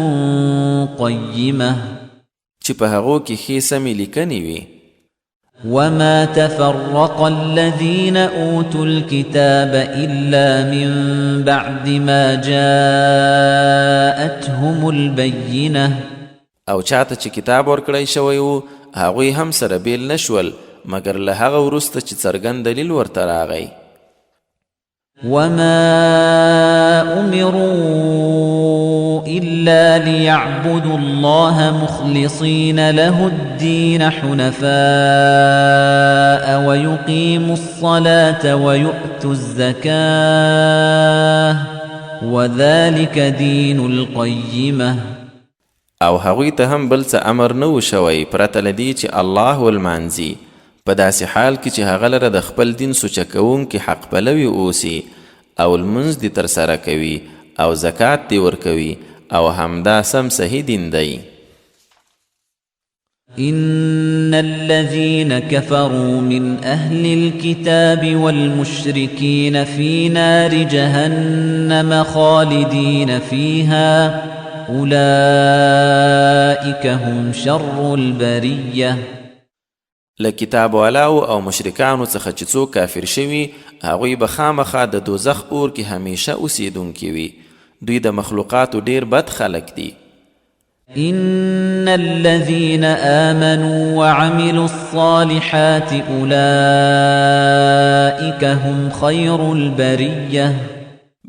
قيمة. چې په هغو کې ښې سمې لیکنې وي. وما تفرق الذين أوتوا الكتاب إلا من بعد ما جاءتهم البينة. او چاته چې کتاب ورکړی شوی وو هغوی هم سره بېل نه شول مګر له هغه وروسته چې څرګند دلیل ورته راغی. وما أمروا إلا ليعبدوا الله مخلصين له الدين حنفاء ويقيموا الصلاة ويؤتوا الزكاة وذلك دين القيمة. او هغوی ته هم بل څه امر نه و شوی پرته له دې چې الله ولمانځي، په داسې حال کې چې هغه لره د خپل دین سوچه کوونکي حق پلوي اوسي او لمونځ دې ترسره کوي او زکات دې ورکوي او همدا سم صحیح دین دی. ان الذين كفروا من اهل الكتاب والمشركين في نار جهنم خالدين فيها اولئك هم شر البريه. له کتاب والاو او مشرکانو څخه چې څوک کافر شوي، هغوی به خامخا د دوزخ اور کې همیشه اوسیدونکي وي. دوی د مخلوقاتو ډیر بد خلک دي. ان الذين آمنوا وعملوا الصالحات اولئك هم خير البريه.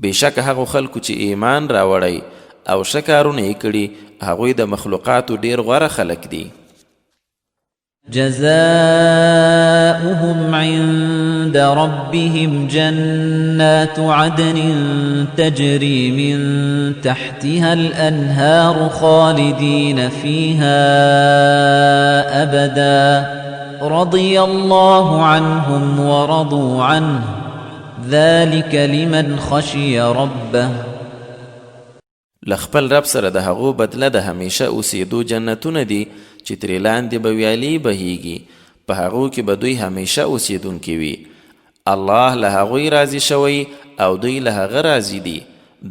بېشکه هغو خلکو چې ایمان راوړی او ښه کارونه یې کړي، هغوی د مخلوقاتو ډیر غوره خلک دي. جزاؤهم عند ربهم جنات عدن تجري من تحتها الأنهار خالدين فيها أبدا رضي الله عنهم ورضوا عنه ذلك لمن خشي ربه. له خپل رب سره د هغو بدله د همیشه اوسېدو جنتونه دي چې ترې لاندې به ویالې بهیږي، په هغو کې به دوی همیشه اوسېدونکي وي. الله له هغوی راضي شوی او دوی له هغه راضي دي.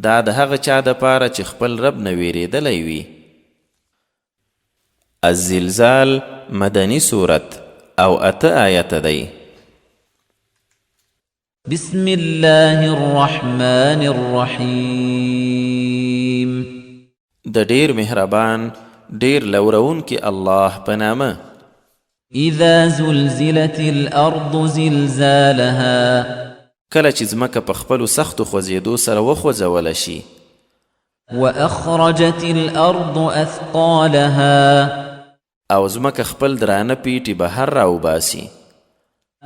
دا د هغه چا دپاره چې خپل رب نه وېرېدلی وي. الزلزال مدني سورت او 8 آیته دی. بسم الله الرحمن الرحیم. د ډیر مهربان ډیر لورونکي الله په نامه. اذا زلزلت الارض زلزالها. کله چې ځمکه په خپلو سختو خوځېدو سره وخوځوله شي. واخرجت الارض اثقالها. او ځمکه خپل درانه پیټي بهر راوباسي.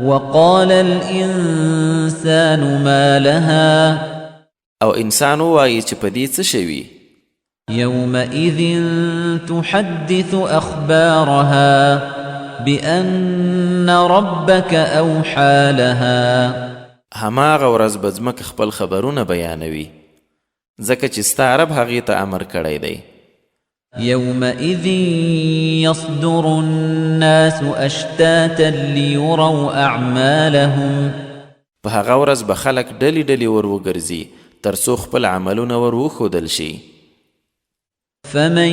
وقال الانسان ما لها. او انسان ووایي چې په دې څه شوي. يومئذ تحدث اخبارها بأن ربك اوحى لها. هماغه ورځ به ځمکه خپل خبرونه بیانوي، ځکه چې ستا رب هغې ته امر کړی دی. يومئذ يصدر الناس أشتاتا ليروا أعمالهم. په هغه ورځ به خلک ډلې ډلې ور وګرځي تر څو خپل عملونه ور وښودل شي. فمن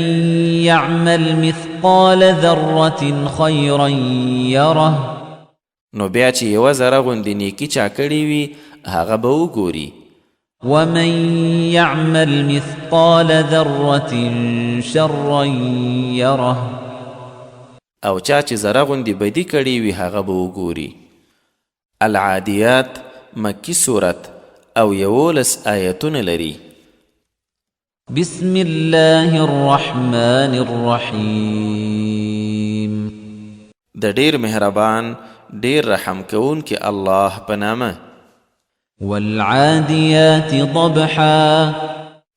يعمل مثقال ذرة خيرا يره. نو بیا چې یوه ذره غوندې نیکي چا کړې وي، هغه به وګوري. ومن يعمل مثقال ذرة شرا يره. او چا چې ذره غوندې بدي کړې وي، هغه به وګوري. العادیات مکی سورت او 11 آیتونه لري. بسم الله الرحمن الرحیم. د ډیر مهربان ډیر رحم کوونکي الله په نامه. والعادیات ضبحا.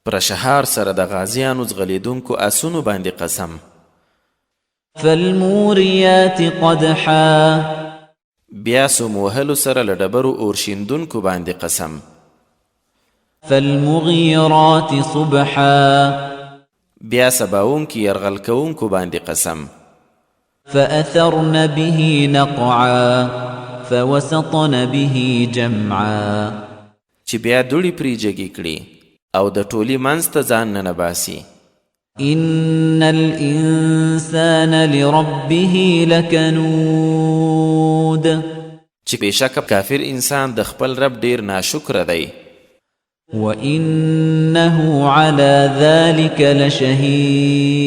پر شهار سره د غازیانو ځغلېدونکو اسونو باندې قسم. فالموریات قدحا. بیا سم وهلو سره له ډبرو اور شیندونکو باندې قسم. فالمغیرات صبحا. بیا سباوونکي یرغل کوونکو باندې قسم. فأثرن به نقعا فوسطن به جمعا. چې بیا دوړې پرې جګې کړي او د ټولي منځ ته ځان ننباسي. إن الإنسان لربه لکنود. چې بېشکه کافر انسان د خپل رب ډیر ناشکره دی. وإنه على ذلك لشهيد.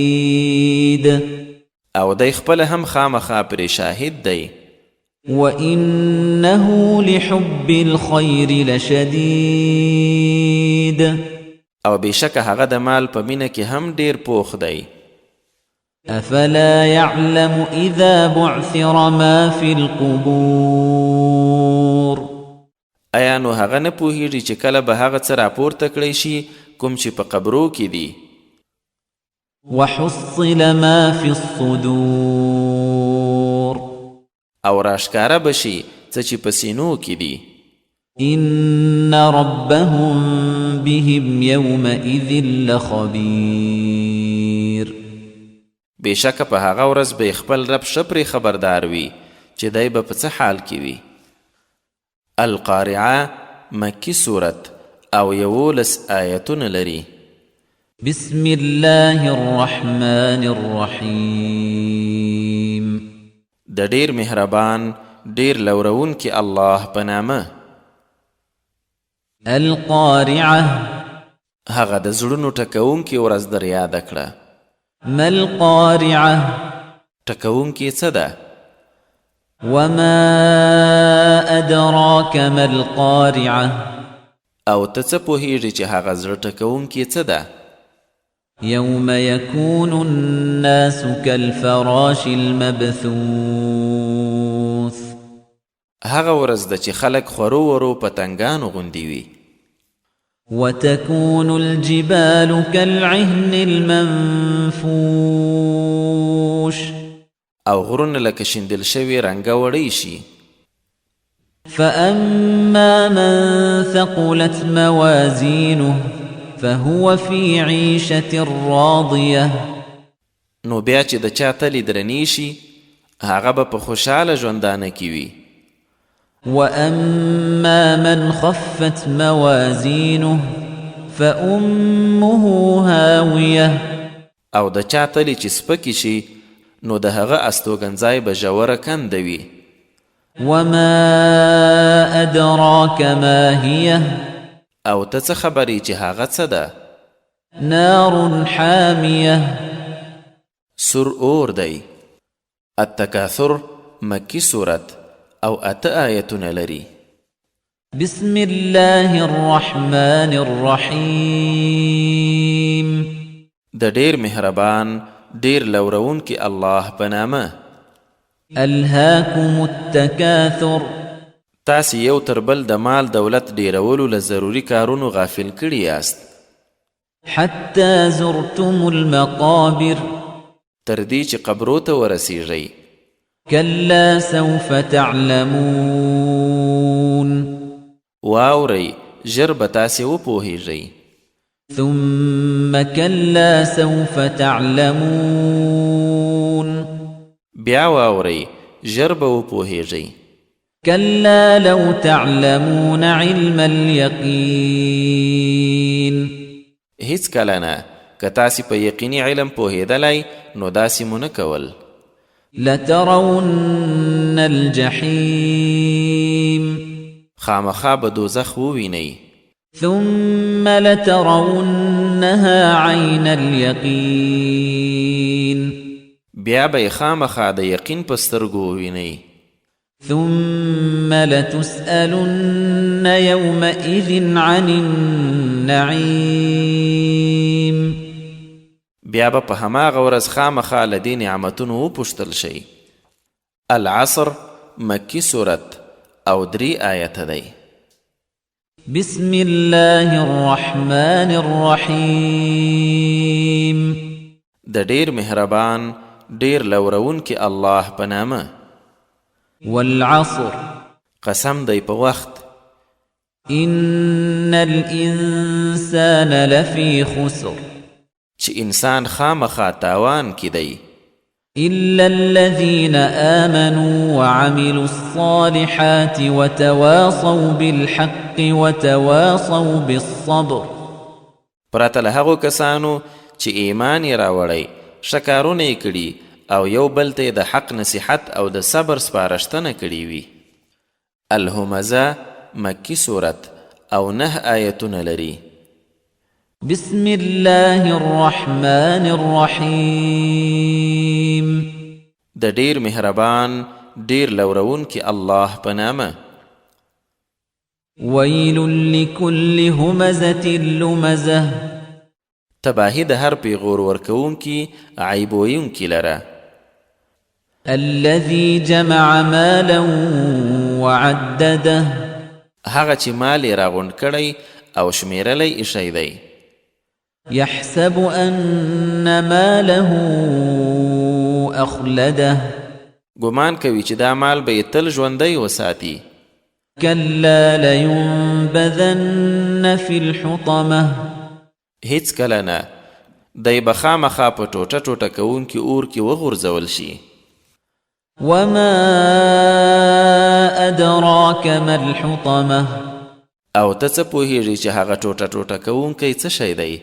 او دی خپله هم خامخا پرې شاهد دی. وإنه لحب الخير لشديد. او بېشکه هغه د مال په مینه کې هم ډیر پوخ دی. أفلا يعلم إذا بعثر ما في القبور. ایا نو هغه نه پوهیږي چې کله به هغه څه راپورته کړی شي کوم چې په قبرو کې دي. وحصل ما في الصدور. او راښکاره به شي څه چې په سینو کې دي. ان ربهم بهم يومئذ لخبير. بېشکه په هغه ورځ به یې خپل رب ښه پرې خبردار وي چې دی به په څه حال کې وي. القارعه مکي سورت او 11 آیتونه لري. بسم الله الرحمن الرحيم. د ډېر مهربان ډېر لورونکي الله په نامه. القارعة. هغه د زړونو ټکوونکې ورځ در یاده کړه. ما القارعة؟ ټکوونکې څه ده؟ وما أدراك ما القارعة؟ او ته څه پوهیږې چې هغه زړه ټکوونکې څه ده؟ يوم يكون الناس كالفراش المبثوث. هغه ورځ ده چې خلک خورو ورو پتنګانو غوندې وي. وتكون الجبال كالعهن المنفوش. او غرونه لکه شیندل شوي رنګه وړۍ شي. فأما من ثقلت موازينه فهو في عيشة راضية. نو بیا چې د چا تلې درنې شي هغه به په خوشحاله ژوندانه کې وي. وأما من خفت موازينه فأمه هاوية. او د چا تلې چې سپکې شي نو د هغه استوګنځای به ژوره کنده وي. وما أدراك ما هي؟ او ته څه خبر یې چې هغه څه ده؟ نار حامية. سور اور دی. التکاثر مکي سورت او 8 آیتونه لري. بسم الله الرحمن الرحيم. د ډېر مهربان ډېر لورونکي الله په نامه. ألهاكم التكاثر. تاسې یو تر بل د مال دولت ډېرولو له ضروري کارونو غافل کړي یاست. حتى زرتم المقابر. تر دې چې قبرو ته ورسیږئ. كلا سوف تعلمون. واورئ، ژر به تاسې وپوهیږئ. ثم كلا سوف تعلمون. بیا واورئ، ژر به وپوهیږئ. كلا لو تعلمون علم اليقين. هیڅکله نه، که تاسې په یقیني علم پوهېدلی نو داسې مو نه کول. لترون الجحيم. خامخا به دوزخ ووینئ. ثم لترونها عين اليقين. بیا به یې خامخا د یقین په سترګو ووینئ. ثم لتسألن يومئذ عن النعيم. بیا به په هماغه ورځ خامخا له دې نعمتونو وپوښتل شئ. العصر مکي سورت او 3 آیته دی. بسم الله الرحمن الرحيم. د ډېر مهربان ډېر لورونکي الله په نامه. والعصر. قسم دی په وخت. إن الإنسان لفي خسر. چې انسان خامخا تاوان کې دی. إلا الذين آمنوا وعملوا الصالحات وتواصوا بالحق وتواصوا بالصبر. پرته له هغو کسانو چې ایمان یې راوړی، ښه کارونه یې کړي او یو بل ته یې د حق نصیحت او د صبر سپارښتنه کړې وي. الهمزه مکي سورت او 9 آیتونه لري. بسم الله الرحمن الرحيم. د ډېر مهربان ډېر لورونکي الله په نامه. ويل لكل همزة لمزة. تباهي د هر پیغور ورکوونکي عیب ویونکي لره. الذي جمع مالا وعدده. هغه چې مال یې راغونډ کړی او شمېرلی ایښی دی. يحسب أن ماله أخلده. ګمان کوي چې دا مال به یې تل ژوندی وساتي. کلا لينبذن في الحطمة. هیڅکله نه، دی به خامخا په ټوټه ټوټه کوونکي اور کې وغورځول شي. وما أدراك ما الحطمة. او ته څه پوهیږې چې هغه ټوټه ټوټه کوونکی څه شی دی؟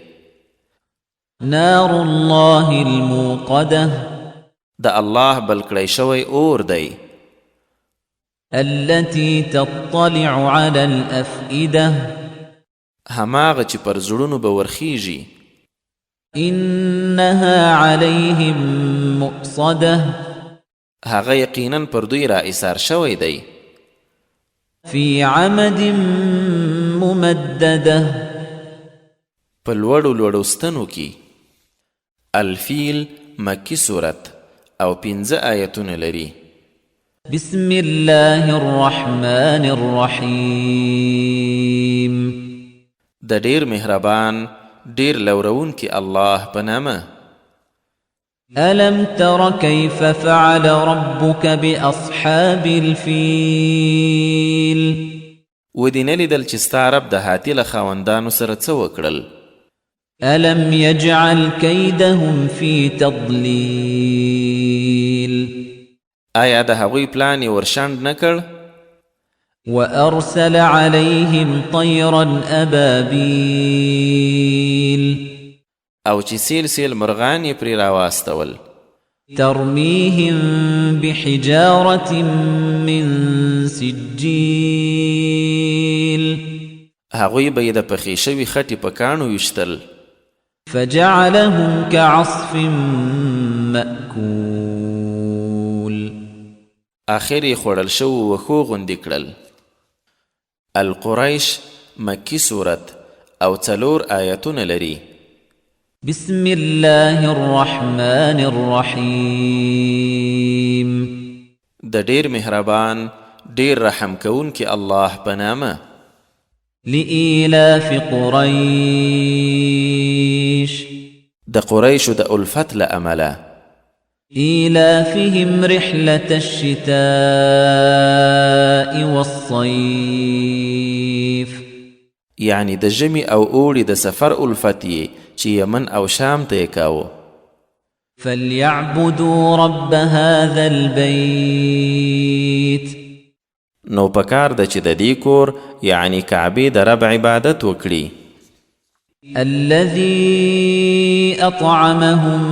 نار الله الموقدة. د الله بل کړی شوی اور دی. التي تطلع على الأفئدة. هماغه چې پر زړونو به ورخیږي. إنها عليهم مؤصدة. هغه یقینا پر دوی را ایسار شوی دی. في عمد ممددة. په لوړو لوړو ستنو کې. الفیل مکی سورت او 5 آیتونه لري. بسم الله الرحمن الرحیم. د ډیر مهربان ډیر لورونکي الله په نامه. ألم تر كيف فعل ربك بأصحاب الفيل. ودې نه لیدل چې ستا رب د هاتي له خاوندانو سره څه وکړل؟ ألم يجعل كيدهم في تضليل. آیا د هغوی پلان یې ورشنډ نه کړ؟ وأرسل عليهم طيرا أبابيل. او چې سیل سیل مرغان یې پرې راواستول. ترميهم بحجارة من سجيل. هغوی به یې د پخې شوې خټې په کاڼو ویشتل. فجعلهم كعصف مأكول. آخر یې خوړل شوو وښو غوندې کړل. القریش مکی سورت او 4 آیتونه لري. بسم الله الرحمن الرحیم. د ډیر مهربان ډیر رحم کوونکي الله په نامه. لإيلاف قريش. د قریشو د الفت له امله. إيلافهم رحلة الشتاء والصيف. یعنی د ژمي او اوړي د سفر الفت یې چې یمن او شام ته یې کاوه. فليعبدوا رب هذا البيت. نو پکار ده چې د دې کور یعنی کعبې د رب عبادت وکړي. الذي أطعمهم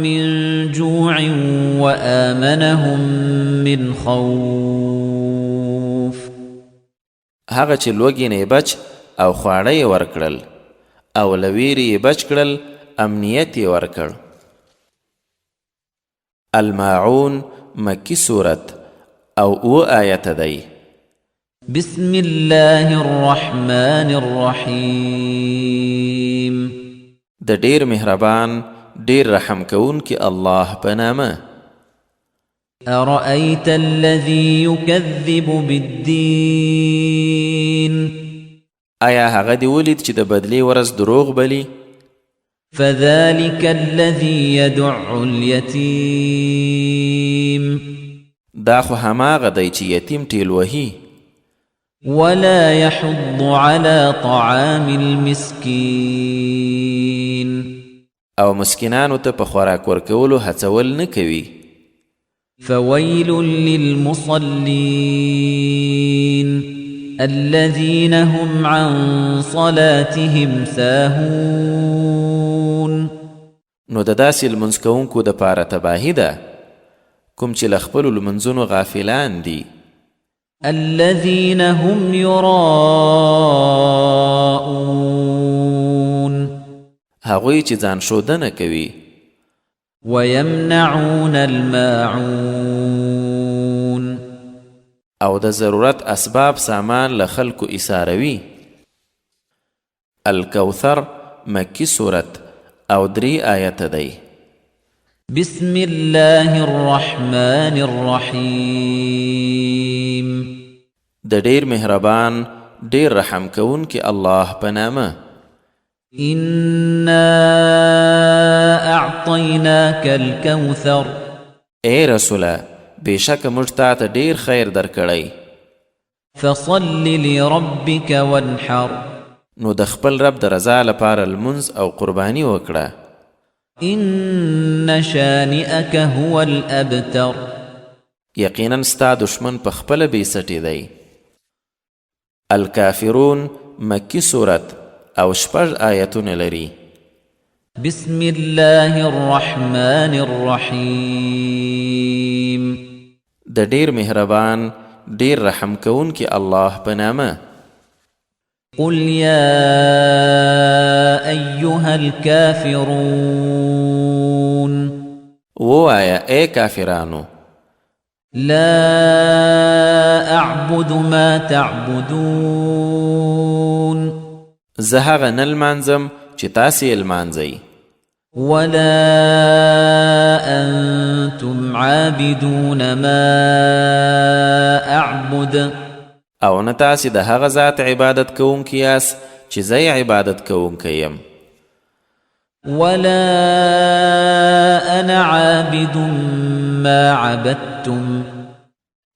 من جوع وآمنهم من خوف. هغه چې لوږې نه یې بچ او خواړه یې ورکړل او له ویرې یې بچ کړل، امنیت یې ورکړ. الماعون مکی سورت او 7 آیته دی. بسم الله الرحمن الرحیم. د ډیر مهربان ډیر رحم کوونکي الله په نامه. أرأيت الذي يكذب بالدين. آیا هغه دې ولید چې د بدلې ورځ دروغ بلي؟ فذلك الذي يدع اليتيم. دا خو هماغه دی چې یتیم ټیل وهي. ولا يحض على طعام المسكين. او مسکینانو ته په خوراک ورکولو هڅول نه کوي. فويل للمصلين الذين هم عن صلاتهم ساهون. نو د داسې لمونځ کوونکو دپاره تباهي ده کوم چې له خپلو لمونځونو غافلان دي. الذين هم يراءون. هغوی چې ځان ښودنه کوي. ويمنعون الماعون. او د ضرورت اسباب سامان له خلکو ایساروي. الکوثر مکی سورت او 3 آیته دی. بسم الله الرحمن الرحیم. د ډیر مهربان ډیر رحم کوونکي الله په نامه. إنا أعطيناك الكوثر. ای رسوله، بېشکه موږ تا ته ډیر خیر درکړی. فصل لربک وانحر. نو د خپل رب د رضا لپاره لمونځ او قرباني وکړه. ان شانئک هو الابتر. یقینا ستا دښمن په خپله بې سټې دی. الکافرون مکي سورت او شپږ آیتونه لري. بسم الله الرحمن الرحیم. د ډیر مهربان ډیر رحم کوونکي الله په نامه. قل یا ایها الكافرون. ووایه ای کافرانو. لا اعبد ما تعبدون. زه هغه نه لمانځم چې تاسې یې لمانځئ. ولا انتم عابدون ما اعبد. او نه تاسې د هغه ذات عبادت کوونکي یاست چې زه یې عبادت کوونکی یم. ولا انا عابد ما عبدتم.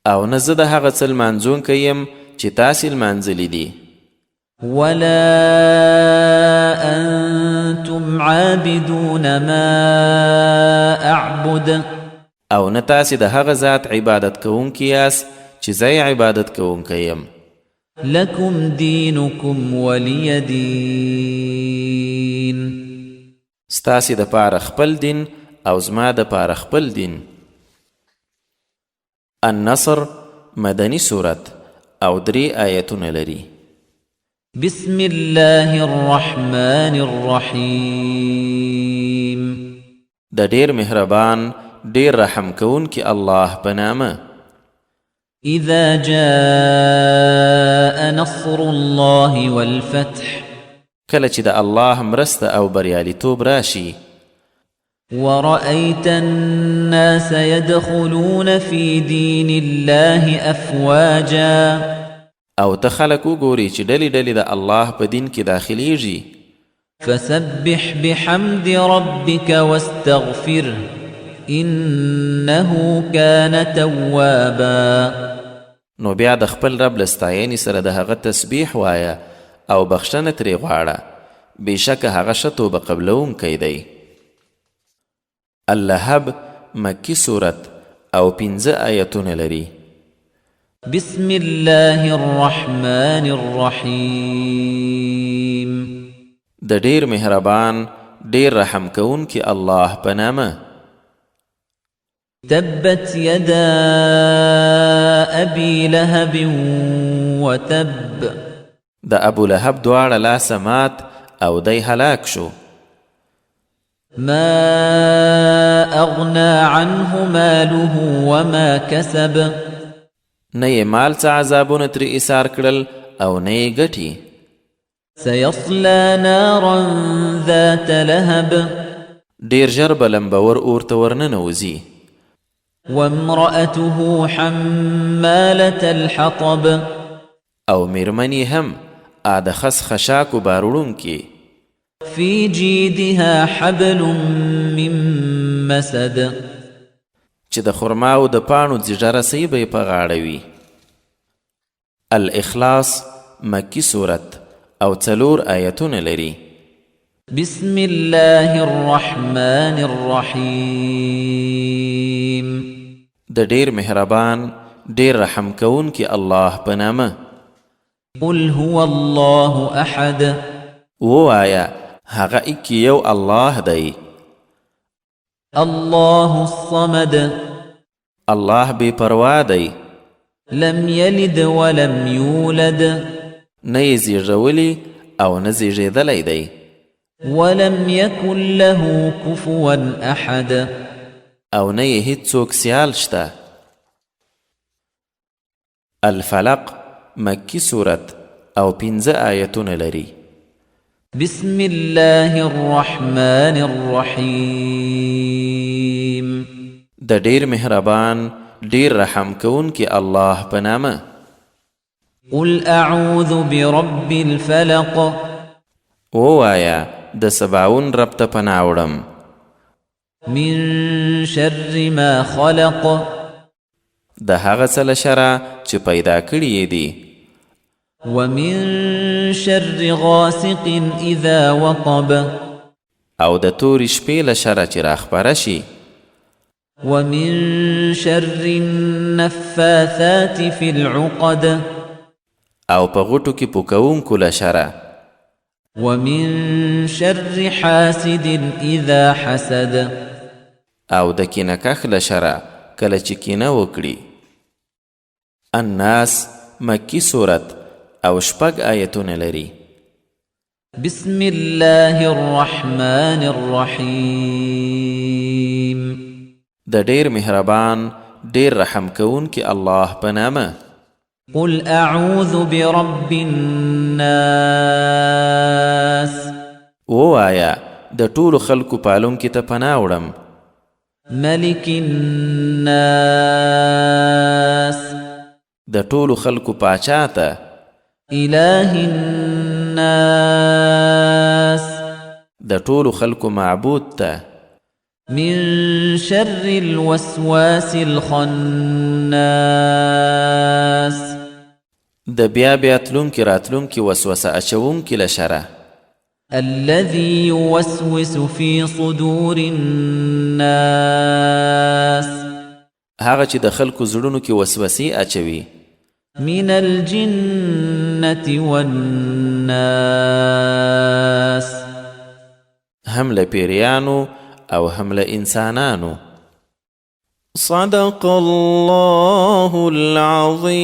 او نه زه د هغه څه لمانځونکی یم چې تاسې لمانځلي دي. ولا انتم عابدون ما اعبد. او نه تاسې د هغه ذات عبادت کوونکي یاست چې زه یې عبادت کوونکی یم. لکم دینکم ولی دین. ستاسې دپاره خپل دین او زما دپاره خپل دین. النصر مدني سورت او درې آیتونه لري. بسم الله الرحمن الرحیم. د ډیر مهربان ډیر رحم کوونکي الله په نامه. اذا جاء نصر الله والفتح. کله چې د الله مرسته او بریالیتوب راشي. ورأيت الناس يدخلون في دين الله أفواجا. او ته خلک وګوري چې ډلې ډلې د الله په دین کې داخليږي. فسبح بحمد ربك واستغفره إنه كان توابا. نو بیا د خپل رب له ستاینې سره د هغه تسبیح وایه او بخښنه ترې غواړه، بېشکه هغه ښه توبه قبلوونکی دی. اللهب مکي سورت او 5 آیتونه لري. بسم الله الرحمن الرحیم. د ډیر مهربان ډیر رحم کوونکي الله په نامه. تبت یدا ابي لهب وتب. د ابو لهب دواړه لاسه مات او دی هلاک شو. ما اغنى عنه ماله وما كسب. نه یې مال څه عذابونه ترې ایسار کړل او نه یې ګټي. سيصلى نارا ذات لهب. ډیر ژر به لمبور اور ته ورننوځي. وامرأته حمالة الحطب. او میرمن یې هم د خس خشاکو باروړونکې. في جيدها حبل من مسد. چې د خرماو د پاڼو ځیږه رسۍ به یې په غاړه وي. الاخلاص مکي سورت او 4 آیتونه لري. بسم الله الرحمن الرحیم. د ډیر مهربان ډیر رحم کوونکي الله په نامه. قل هو الله احد. ووایه هغه ایک یو الله دی. الله الصمد. الله بې پروا دی. لم یلد ولم یولد. نه یې زیږولی او نه زیږېدلی دی. ولم یکن له کفوا احد. او نه یې هیڅوک سیال شته. الفلق مکي سورت او 5 آیتونه لري. بسم الله الرحمن الرحیم. د ډیر مهربان ډیر رحم کوونکي الله په نامه. قل اعوذ برب الفلق. ووایه د سباوون رب ته پناه وړم. من شر ما خلق. د هغه څه له شره چې پیدا کړي یې دي. ومن شر غاسق اذا وقب. او د تورې شپې له شره چې راخپره شي. ومن شر النفاثات في العقد. او په غوټو کې پوکونکو له شره. ومن شر حاسد اذا حسد. او د کینه کښ له شره کله چې کینه وکړي. الناس مکی سورت او 6 آیتونه لري. بسم الله الرحمن الرحیم. د ډیر مهربان ډیر رحم کوونکي الله په نامه. قل اعوذ برب الناس. ووایه د ټولو خلکو پالونکي ته پناه وړم. ملک الناس. د ټولو خلکو پاچا ته. اله الناس. د ټولو خلکو معبود ته. من شر الوسواس الخناس. د بیا بیا تلونکي راتلونکي وسوسه اچوونکي له شره. الذي يوسوس في صدور الناس. هغه چې د خلکو زړونو کې وسوسې اچوي. من الجنة والناس. هم له پیریانو او هم له انسانانو. صدق الله العظیم.